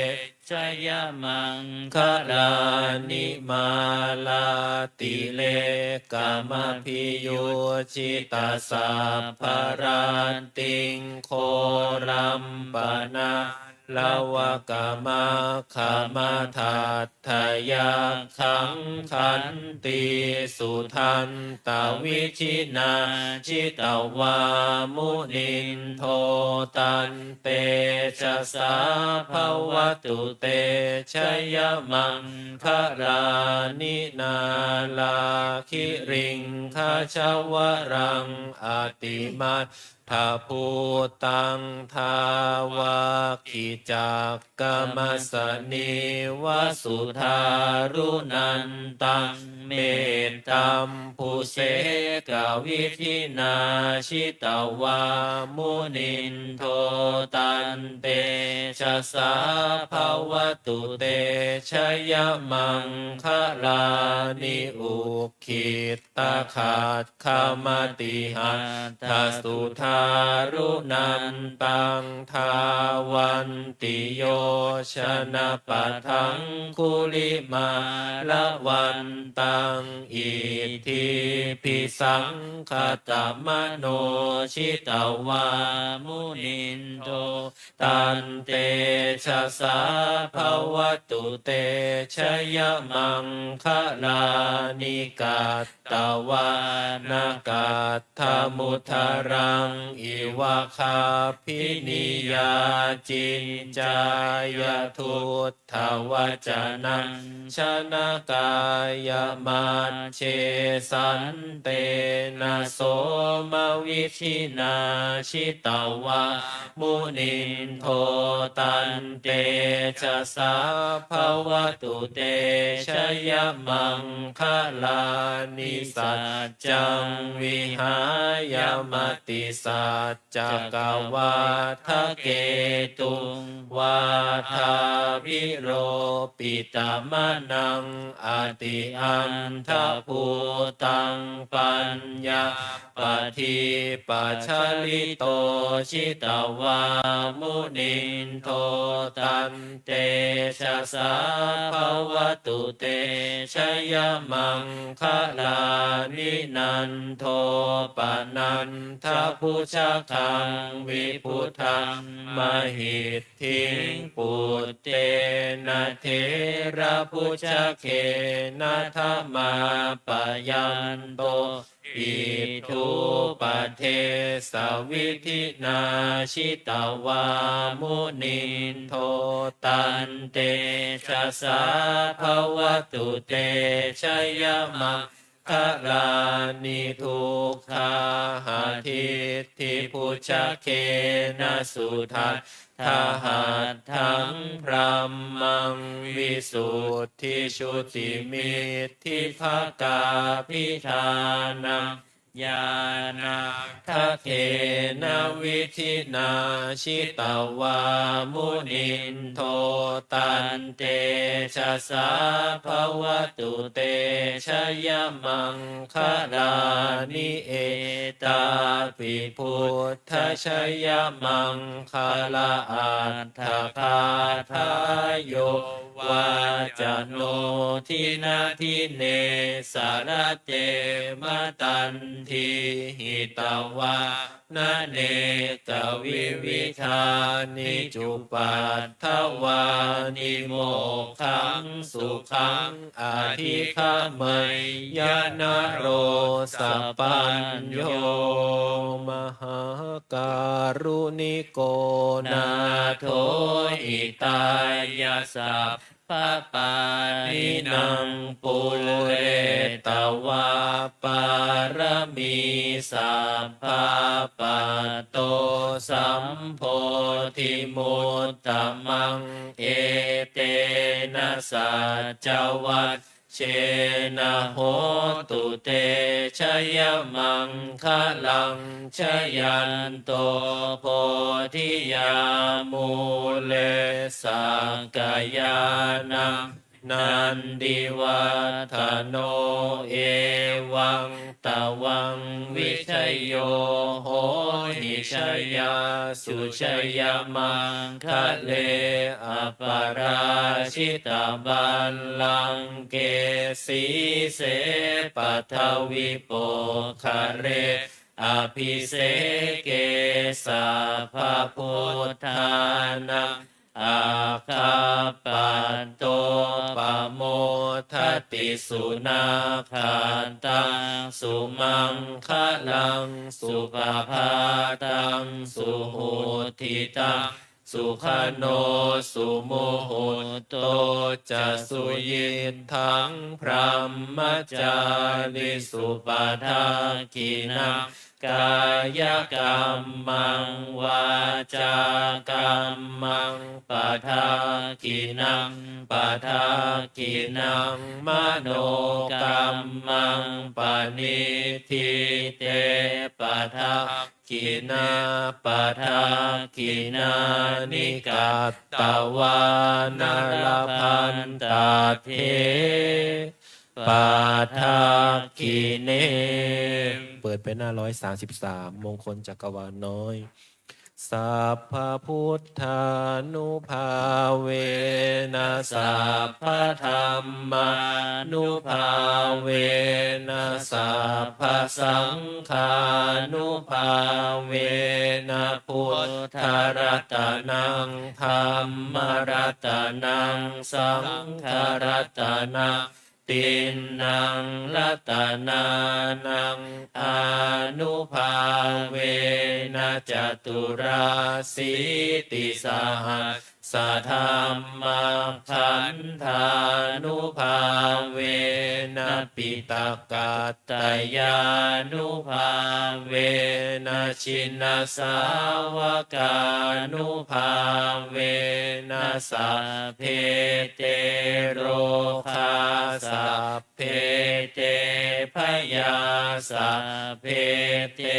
jayamaṅgalāni. Mārātirekamabhiyujjhitasabbarattiṃ ghorampanāḷavakamakkhamathaddhayakkhaṃ khantīsudantavidhinā jitavā munindo tan tejasā bhavatu te jayamaṅgalāni. Nāḷāgiriṃ gajavaraṃ atimattabhūtaṃ Buddhaṃ dāvaggicakkamasanīva sudāruṇantaṃ mettambusekavidhinā jitavā munindo tantejasā bhavatu te jayamaṅgalāni. Ukkhittakhaggamatihatthasudāruṇantaṃ dhāvantiyojanapathaṅgulimālavantaṃ iddhībhisaṅkhatamano jitavā munindo tantejasā bhavatu te jayamaṅgalāni. Katvāna kaṭṭhamudaraṃ iva gabbhinīyā ciñcāya duṭṭhavacanaṃ janakāyamajjhe santena somavidhinā jitavā munindo tantejasā bhavatu te jayamaṅgalāni. Saccaṃ vihāya matisaccakavādaketuṃ vādābhiropitamanaṃ atiandhabhūtaṃ paññā padīpajalito jitavā munindo tantejasā bhavatu te jayamaṅgalāni. Nandopanandabhujagaṃ vibudhaṃ mahiddhiṃ puttena therabhujagena damāpayanto iddhūpadesavidhinā jitavā munindo tantejasā bhavatu te jayamaṅgalāni. Duggāhadiṭṭhibhujagena sudaṭ ṭhahatthaṃ brahmaṃ visuddhijutimiddhibakābhidhānaṃ ñāṇāgadena vidhinā jitavā munindo tantejasā bhavatu te jayamaṅgalāni. Etāpi buddhajayamaṅgalaaṭṭhagāthā yo vācano dinadine sarate matandī hitvānanekavividhāni cupaddavāni mokkhaṃ sukhaṃ adhigameyya naro sapañño. Mahākāruṇiko nātho hitāya sabbapāṇinaṃ pūretvā pāramī sabbā patto sambodhimuttamaṃ. Etena saccavajjena hotu te jayamaṅgalaṃ. Jayanto bodhiyā mūle sakyānaṃ nandivaḍḍhano evaṃ tvaṃ vijayo hohi jayassu jayamaṅgale aparājitapallaṅke sīse paṭhavipokkhare abhiseke sabbabuddhānaṃ aggappatto pamodati. Sunakkhattaṃ sumaṅgalaṃ supabhātaṃ suhuṭṭhitaṃ sukhaṇo sumuhutto ca suyiṭṭhaṃ brahmacārisu. Padakkhiṇaṃ kāyakammaṃ vācākammaṃ padakkhiṇaṃ, padakkhiṇaṃ manokammaṃ paṇidhī te padakkhiṇā. Padakkhiṇāni katvāna labhantatthe padakkhiṇe. เปิดไปหน้าร้อยสามสิบสาม มงคลจักรวาลน้อย Sabbabuddhānubhāvena sabbadhammānubhāvena sabbasaṅghānubhāvena buddharatanaṃ dhammaratanaṃ saṅgharatanaṃ tiṇṇaṃ ratanānaṃ ānubhāvena caturāsītisahassadhammakkhandhānubhāvena piṭakattayānubhāvena jinasāvakānubhāvena sabbe te rogā sabbe te bhayā sabbe te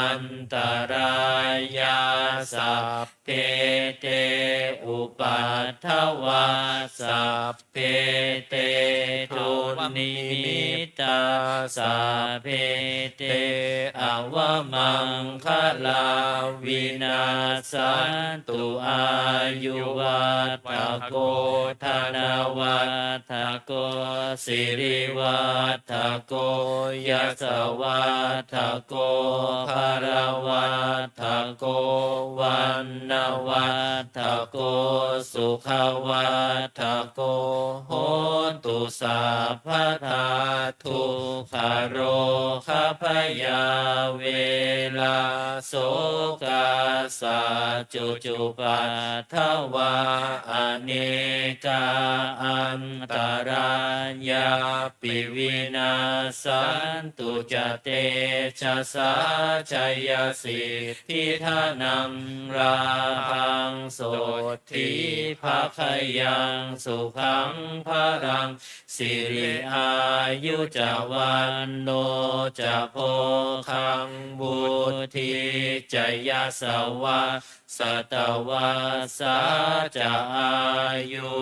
antarāyā sabbe te upaddavā sabbe te dunnimittā sabbe te avamaṅgalā vinassantu. Āyuvaḍḍhako dhanavaḍ ḍhako sirivaḍḍhako yasavaḍḍhako balavaḍḍhako vaṇṇavaḍḍhako sukhavaḍḍhako hotu sabbadā. Dukkharogabhayā verā sokā sattu cupaddavā anekā antarāyāpi vinassantu ca tejasā. Jayasiddhi dhanaṃ lābhaṃ sotthi bhāgyaṃ sukhaṃ balaṃ siri āyu ca vaṇṇo ca bhogaṃ vuḍḍhī ca yasavā satavassā ca āyū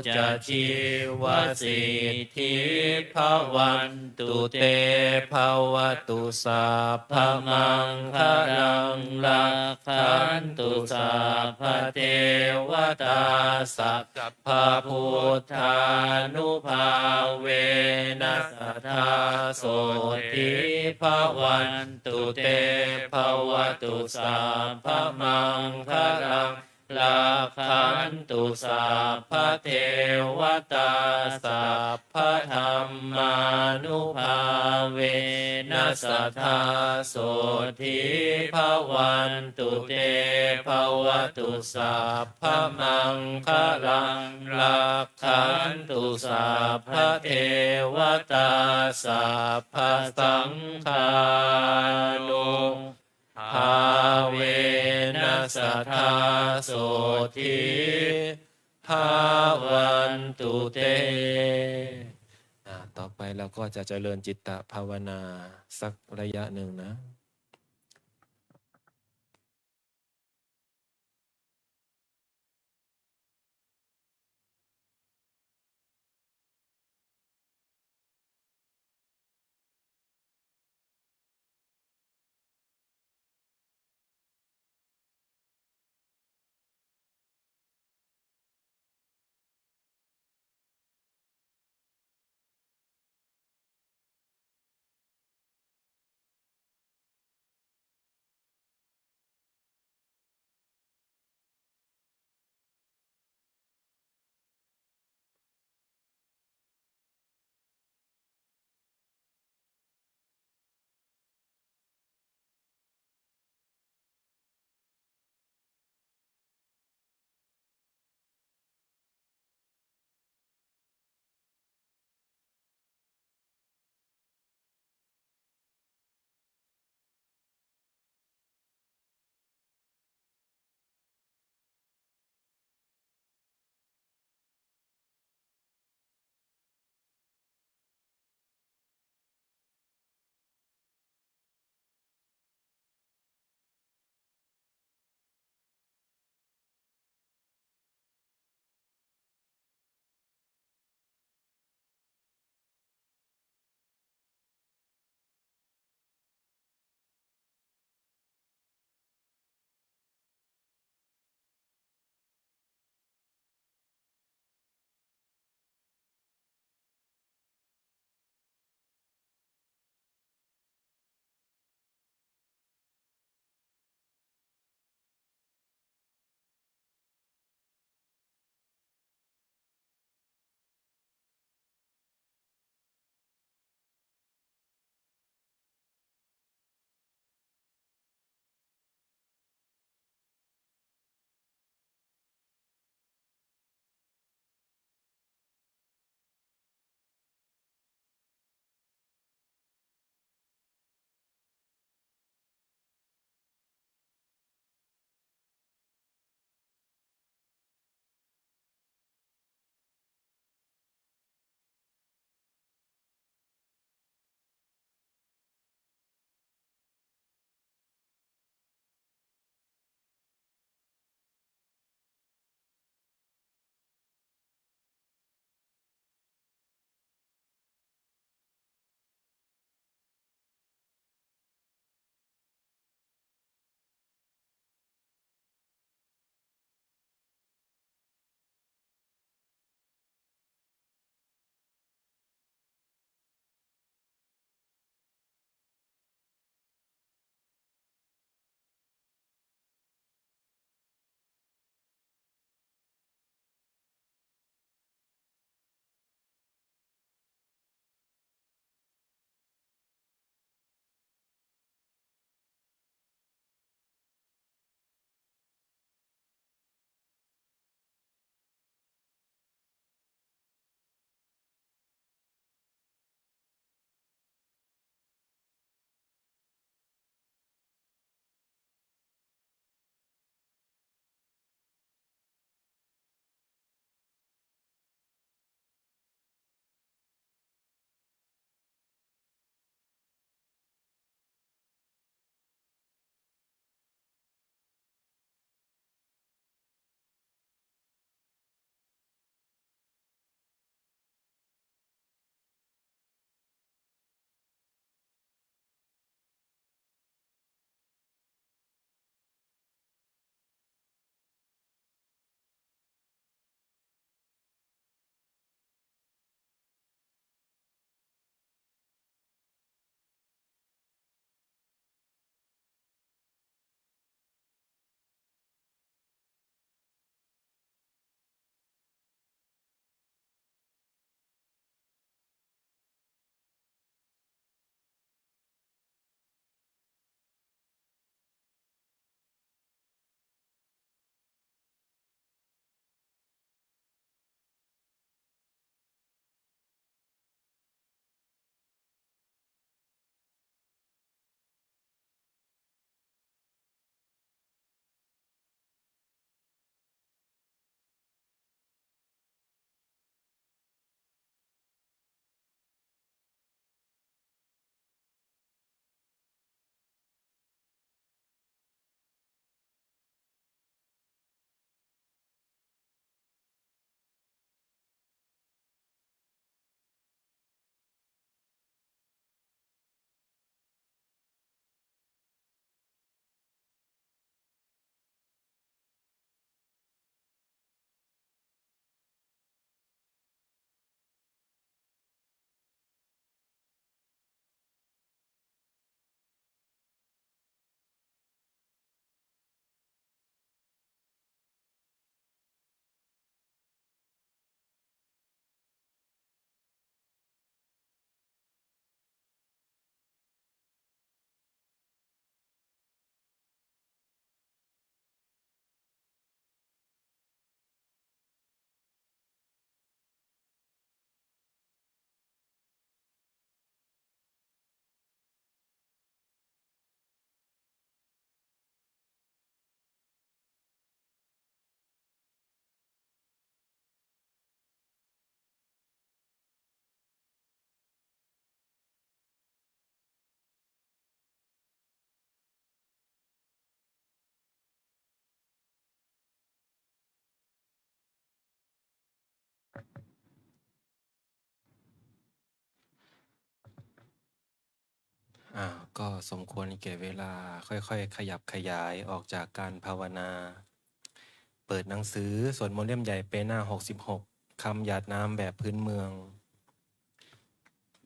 ca jīvasiddhī bhavantu te. Bhavatu sabbamaṅgalaṃ rakkhantu sabbadevatā sabbabuddhānubhāvena sadā sotthī bhavantu te. Bhavatu sabbamaṅgalaṃ rakkhantu sabbadevatā sabbadhammānubhāvena sadā sotthī bhavantu te. Bhavatu sabbamaṅgalaṃ rakkhantu sabbadevatā sabbasaṅghānu bhāvena sadā sotthī bhavantu te. อ่า ต่อไปเราก็จะเจริญจิตตภาวนาสักระยะหนึ่งนะ อ่า ก็สมควรแก่เวลา ค่อยๆ ขยับขยายออกจากการภาวนา เปิดหนังสือสวดมนต์เล่มใหญ่ เปหน้า หกสิบหก คำหยาดน้ำแบบพื้นเมือง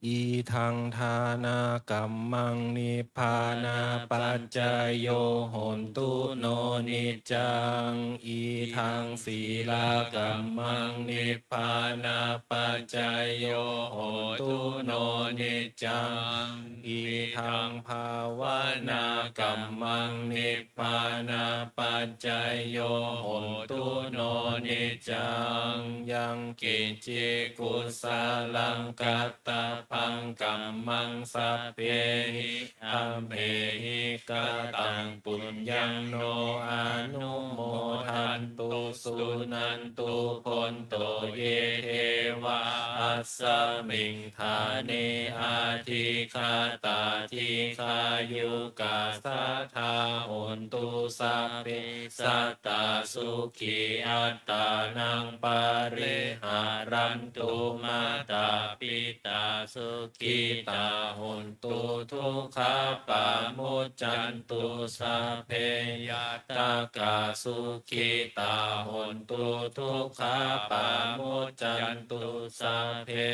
Idaṃ dānakammaṃ nibbānapaccayo hotu no niccaṃ. Idaṃ sīlakammaṃ nibbānapaccayo hotu no niccaṃ. Idaṃ bhāvanākammaṃ nibbānapaccayo hotu no niccaṃ. Yaṃ kiñci kusalaṃ kattabbaṃ kammaṃ sabbehi amhehi kataṃ puññaṃ no anumodantu suṇantu bhonto ye devā asmiṃ ṭhāne adhigatā dīghāyukā sadā hontu sabbe sattā sukhī attānaṃ pariharantu. Mātā pitā sukhitā hontu dukkhā pamuccantu. Sabbe ñātakā sukhitā hontu dukkhā pamuccantu. Sabbe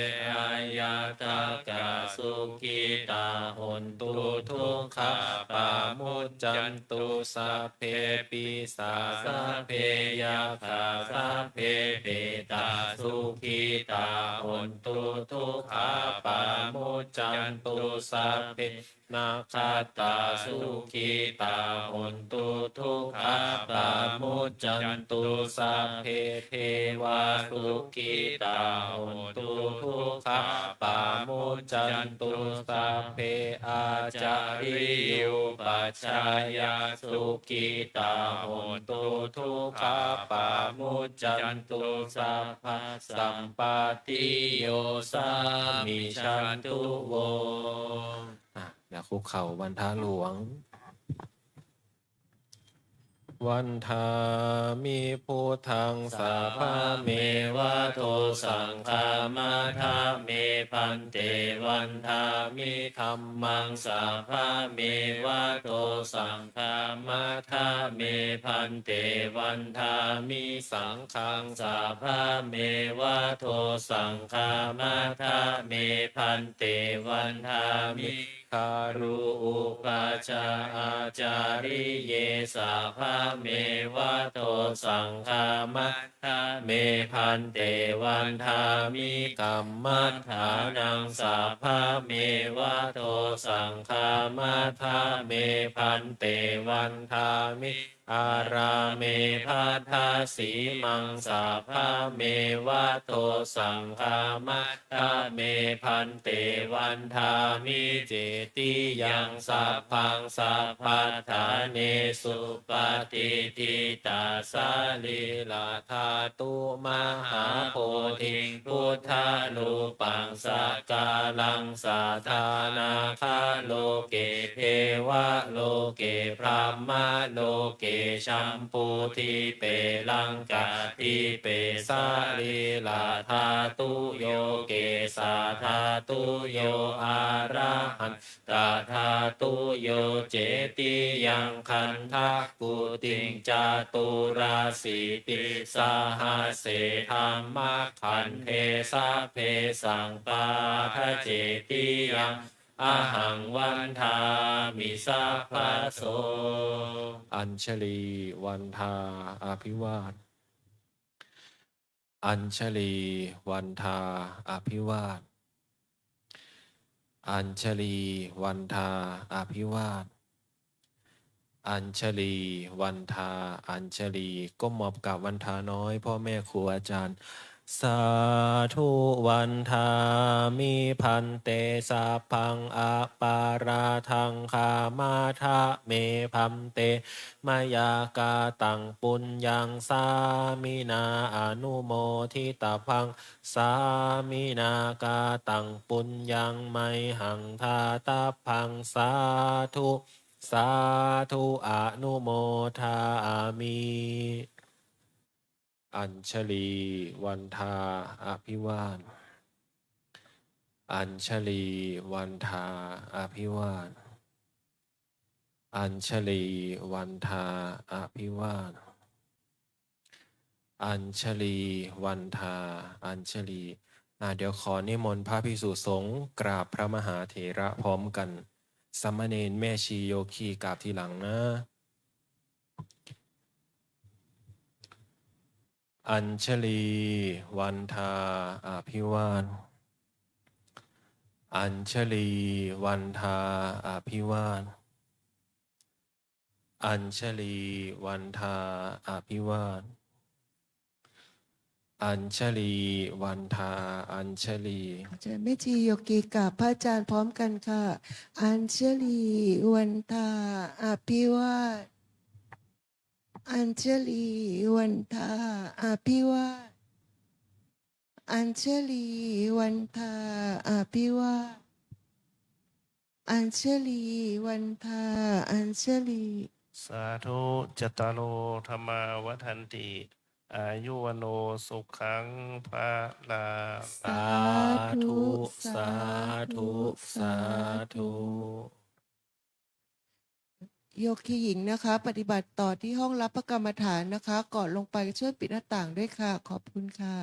aññātakā sukhitā hontu dukkhā pamuccantu. Sabbe pisā sabbe yakkhā sabbe petā sukhitā hontu dukkhā pamuccantu. Sabbe nakkhattā sukhitā hontu dukkhā pamuccantu. Sabbe devā sukhitā hontu dukkhā pamuccantu. Sabbe ācariyupajjhāyā sukhitā hontu dukkhā pamuccantu. Sabbasampattī yo samijjhantu vo. อ่ะ เดี๋ยวคุกเข่าวันทะหลวง Vandāmi buddhaṃ sabbameva dosaṃ khamatha me bhante. Vandāmi dhammaṃ sabbameva dosaṃ khamatha me bhante. Vandāmi saṅghaṃ sabbameva dosaṃ khamatha me bhante. Vandāmi guru upajjhāyācariye sabbameva dosaṃ khamatha me bhante. Vandāmi kammaṭṭhānaṃ sabbameva dosaṃ khamatha me bhante. Vandāmi ārāme bhaddasīmaṃ sabbameva dosaṃ khamatha me bhante. Vandāmi cetiyaṃ sabbaṃ sabbaṭṭhānesu patiṭṭhitā sarīradhātu mahābodhiṃ buddharūpaṃ sakāraṃ sadā nāgaloke devaloke brahmaloke jambudīpe laṅkādīpe sarīradhātuyo kesādhātuyo arahan tadhātuyo cetiyaṃ gandhakuṭiṃ caturāsītisahasсе dhammakkhandhe sabbesaṃ pattacetiyaṃ ahaṃ vandāmi sabbaso. Añjali vandhā abhivād. Añjali vandhā abhivād. Añjali vandhā abhivād. Añjali vandhā añjali. ก้มหมอบกราบวันทาน้อยพ่อแม่ครูอาจารย์ Sādhu vandāmi bhante, sabbaṃ aparādhaṃ khamatha me bhante, mayā kataṃ puññaṃ sāminā anumoditabbaṃ, sāminā kataṃ puññaṃ mayhaṃ dātabbaṃ, sādhu sādhu anumodāmi. Añjali vandhā abhivād. Añjali vandhā abhivād. Añjalī vandā abhivād. Añjalī vandā añjalī. อ่า เดี๋ยวขอนิมนต์พระภิกษุสงฆ์กราบพระมหาเถระพร้อมกัน สามเณรแม่ชีโยคีกราบทีหลังนะ Añjalī vandā abhivād. Añjalī vandā abhivād. Añjalī vandā abhivād. Añjalī vandā añjalī. ขอเชิญแม่ชีโยคีกราบพระอาจารย์พร้อมกันค่ะ Añjalī vandā abhivād. Añjalī vandā abhivād. Añjalī vandā abhivād. Añjalī vandā añjalī. Sādhu. Cattāro dhammā vaḍḍhanti, āyu vaṇṇo sukhaṃ balaṃ. Sādhu, sādhu, sādhu. โยคีหญิงนะคะ ปฏิบัติต่อที่ห้องรับพระกรรมฐานนะคะ ก่อนลงไปช่วยปิดหน้าต่างด้วยค่ะ ขอบคุณค่ะ